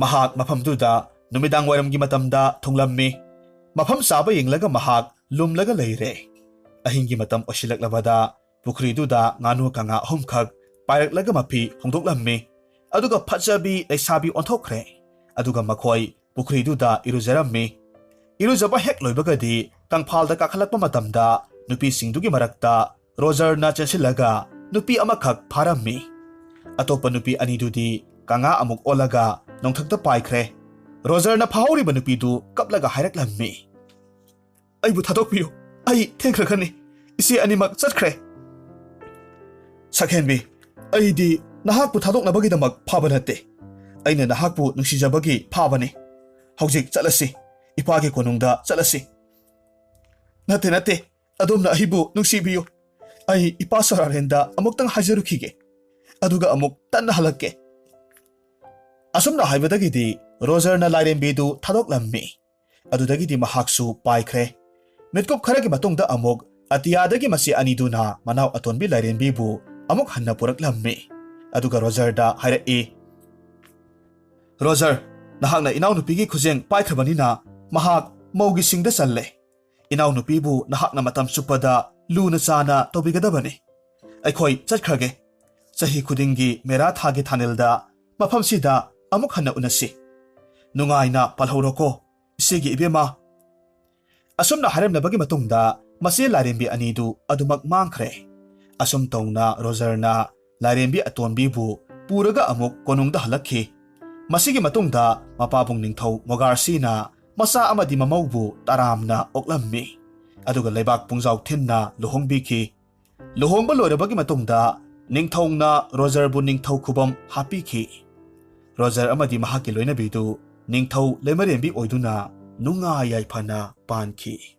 ꯃꯍꯥꯛ ꯃꯐꯝꯗꯨꯗ ꯅꯨꯃꯤꯗꯥꯡ ꯋꯥꯏꯔꯝꯒꯤ ꯃꯇꯝꯗ ꯊꯨꯡꯂꯝꯃꯤ꯫ ꯃꯐꯝ ꯆꯥꯕ ꯌꯦꯡꯂꯒ ꯃꯍꯥꯛ ꯂꯨꯝꯂꯒ ꯂꯩꯔꯦ꯫ ꯑꯍꯤꯡꯒꯤ ꯃꯇꯝ ꯑꯣꯏꯁꯤꯜꯂꯛꯂꯕꯗ ꯄꯨꯈ꯭ꯔꯤꯗꯨꯗ ꯉꯥꯅꯨ ꯀꯥꯡꯉꯥ ꯑꯍꯨꯝꯈꯛ ꯄꯥꯏꯔꯛꯂꯒ ꯃꯐꯤ ꯍꯣꯡꯗꯣꯛꯂꯝꯃꯤ꯫ ꯑꯗꯨꯒ ꯐꯖꯕꯤ ꯂꯩꯁꯥꯕꯤ ꯑꯣꯟꯊꯣꯛꯈ꯭ꯔꯦ꯫ ꯑꯗꯨꯒ ꯃꯈꯣꯏ ꯄꯨꯈ꯭ꯔꯤꯗꯨꯗ ꯏꯔꯨꯖꯔꯝꯃꯤ꯫ ꯏꯔꯨꯖꯕ ꯍꯦꯛ ꯂꯣꯏꯕꯒꯗꯤ ꯀꯪꯐꯥꯜꯗ ꯀꯥꯈꯠꯂꯛꯄ ꯃꯇꯝꯗ ꯅꯨꯄꯤꯁꯤꯡꯗꯨꯒꯤ ꯃꯔꯛꯇ ꯔꯣꯖꯔꯅ ꯆꯦꯟꯁꯤꯜꯂꯒ ꯅꯨꯄꯤ ꯑꯃꯈꯛ ꯐꯥꯔꯝꯃꯤ꯫ ꯑꯇꯣꯞꯄ ꯅꯨꯄꯤ ꯑꯅꯤꯗꯨꯗꯤ ꯀꯥꯡꯉꯥ ꯑꯃꯨꯛ ꯑꯣꯜꯂꯒ ꯅꯣꯡꯊꯛꯇ ꯄꯥꯏꯈ꯭ꯔꯦ꯫ ꯔꯣꯖꯔꯅ ꯐꯥꯍꯧꯔꯤꯕ ꯅꯨꯄꯤꯗꯨ ꯀꯞꯂꯒ ꯍꯥꯏꯔꯛꯂꯝꯃꯤ, "ꯑꯩꯕꯨ ꯊꯥꯗꯣꯛꯄꯤꯌꯨ, ꯑꯩ ꯊꯦꯡꯈ꯭ꯔꯒꯅꯤ, ꯏꯆꯦ ꯑꯅꯤꯃꯛ ꯆꯠꯈ꯭ꯔꯦ꯫" "ꯁꯛꯍꯦꯟꯕꯤ, ꯑꯩꯗꯤ ꯅꯍꯥꯛꯄꯨ ꯊꯥꯗꯣꯛꯅꯕꯒꯤꯗꯃꯛ ꯐꯥꯕ ꯅꯠꯇꯦ꯫ ꯑꯩꯅ ꯅꯍꯥꯛꯄꯨ ꯅꯨꯡꯁꯤꯖꯕꯒꯤ ꯐꯥꯕꯅꯤ꯫ ꯍꯧꯖꯤꯛ ꯆꯠꯂꯁꯤ, ꯏꯄꯥꯒꯤ ꯀꯣꯅꯨꯡꯗ ꯆꯠꯂꯁꯤ꯫" "ꯅꯠꯇꯦ, ꯅꯠꯇꯦ, ꯑꯗꯣꯝꯅ ꯑꯩꯕꯨ ꯅꯨꯡꯁꯤꯕꯤꯌꯨ꯫ ꯑꯩ ꯏꯄꯥ ꯁꯣꯔꯥꯔꯦꯟꯗ ꯑꯃꯨꯛꯇꯪ ꯍꯥꯏꯖꯔꯨꯈꯤꯒꯦ, ꯑꯗꯨꯒ ꯑꯃꯨꯛ ꯇꯟꯅ ꯍꯜꯂꯛꯀꯦ꯫" ꯑꯁꯨꯝꯅ ꯍꯥꯏꯕꯗꯒꯤꯗꯤ ꯔꯣꯖꯔꯅ ꯂꯥꯏꯔꯦꯝꯕꯤꯗꯨ ꯊꯥꯗꯣꯛꯂꯝꯃꯤ꯫ ꯑꯗꯨꯗꯒꯤꯗꯤ ꯃꯍꯥꯛꯁꯨ ꯄꯥꯏꯈ꯭ꯔꯦ꯫ ꯃꯤꯠꯀꯨꯞ ꯈꯔꯒꯤ ꯃꯇꯨꯡꯗ ꯑꯃꯨꯛ ꯑꯇꯤꯌꯥꯗꯒꯤ ꯃꯆꯦ ꯑꯅꯤꯗꯨꯅ ꯃꯅꯥꯎ ꯑꯇꯣꯟꯕꯤ ꯂꯥꯏꯔꯦꯝꯕꯤꯕꯨ ꯑꯃꯨꯛ ꯍꯟꯅ ꯄꯨꯔꯛꯂꯝꯃꯤ꯫ ꯑꯗꯨꯒ ꯔꯣꯖꯔꯗ ꯍꯥꯏꯔꯛꯏ, "ꯔꯣꯖꯔ, ꯅꯍꯥꯛꯅ ꯏꯅꯥꯎꯅꯨꯄꯤꯒꯤ ꯈꯨꯖꯦꯡ ꯄꯥꯏꯈ꯭ꯔꯕꯅꯤꯅ ꯃꯍꯥꯛ ꯃꯧꯒꯤ ꯁꯤꯡꯗ ꯆꯜꯂꯦ꯫ ꯏꯅꯥꯎꯅꯨꯄꯤꯕꯨ ꯅꯍꯥꯛꯅ ꯃꯇꯝ ꯆꯨꯞꯄꯗ ꯂꯨꯅ ꯆꯥꯅ ꯇꯧꯕꯤꯒꯗꯕꯅꯤ꯫ ꯑꯩꯈꯣꯏ ꯆꯠꯈ꯭ꯔꯒꯦ꯫ ꯆꯍꯤ ꯈꯨꯗꯤꯡꯒꯤ ꯃꯦꯔꯥ ꯊꯥꯒꯤ ꯊꯥꯅꯤꯜꯗ ꯃꯐꯝꯁꯤꯗ ꯑꯃꯨꯛ ꯍꯟꯅ ꯎꯅꯁꯤ꯫ ꯅꯨꯡꯉꯥꯏꯅ ꯄꯥꯜꯍꯧꯔꯣꯀꯣ, ꯏꯆꯦꯒꯤ ꯏꯕꯦꯝꯃ꯫" ꯑꯁꯨꯝꯅ ꯍꯥꯏꯔꯝꯂꯕꯒꯤ ꯃꯇꯨꯡꯗ ꯃꯆꯦ ꯂꯥꯏꯔꯦꯝꯕꯤ ꯑꯅꯤꯗꯨ ꯑꯗꯨꯃꯛ ꯃꯥꯡꯈ꯭ꯔꯦ꯫ ꯑꯁꯨꯝ ꯇꯧꯅ ꯔꯣꯖꯔꯅ ꯂꯥꯏꯔꯦꯝꯕꯤ ꯑꯇꯣꯟꯕꯤꯕꯨ ꯄꯨꯔꯒ ꯑꯃꯨꯛ ꯀꯣꯅꯨꯡꯗ ꯍꯜꯂꯛꯈꯤ꯫ ꯃꯁꯤꯒꯤ ꯃꯇꯨꯡꯗ ꯃꯄꯥꯕꯨꯡ ꯅꯤꯡꯊꯧ ꯃꯣꯒꯥꯔꯁꯤꯅ ꯃꯆꯥ ꯑꯃꯗꯤ ꯃꯃꯧꯕꯨ ꯇꯔꯥꯝꯅ ꯑꯣꯛꯂꯝꯃꯤ꯫ ꯑꯗꯨꯒ ꯂꯩꯕꯥꯛ ꯄꯨꯡꯖꯥꯎ ꯊꯤꯟꯅ ꯂꯨꯍꯣꯡꯕꯤꯈꯤ꯫ ꯂꯨꯍꯣꯡꯕ ꯂꯣꯏꯔꯕꯒꯤ ꯃꯇꯨꯡꯗ ꯅꯤꯡꯊꯧꯅ ꯔꯣꯖꯔꯕꯨ ꯅꯤꯡꯊꯧ ꯈꯨꯕꯝ ꯍꯥꯞꯄꯤꯈꯤ꯫ ꯔꯣꯖꯔ ꯑꯃꯗꯤ ꯃꯍꯥꯛꯀꯤ ꯂꯣꯏꯅꯕꯤꯗꯨ ꯅꯤꯡꯊꯧ ꯂꯩꯃꯔꯦꯝꯕꯤ ꯑꯣꯏꯗꯨꯅ ꯅꯨꯡꯉꯥꯏ ꯌꯥꯏꯐꯅ ꯄꯥꯟꯈꯤ꯫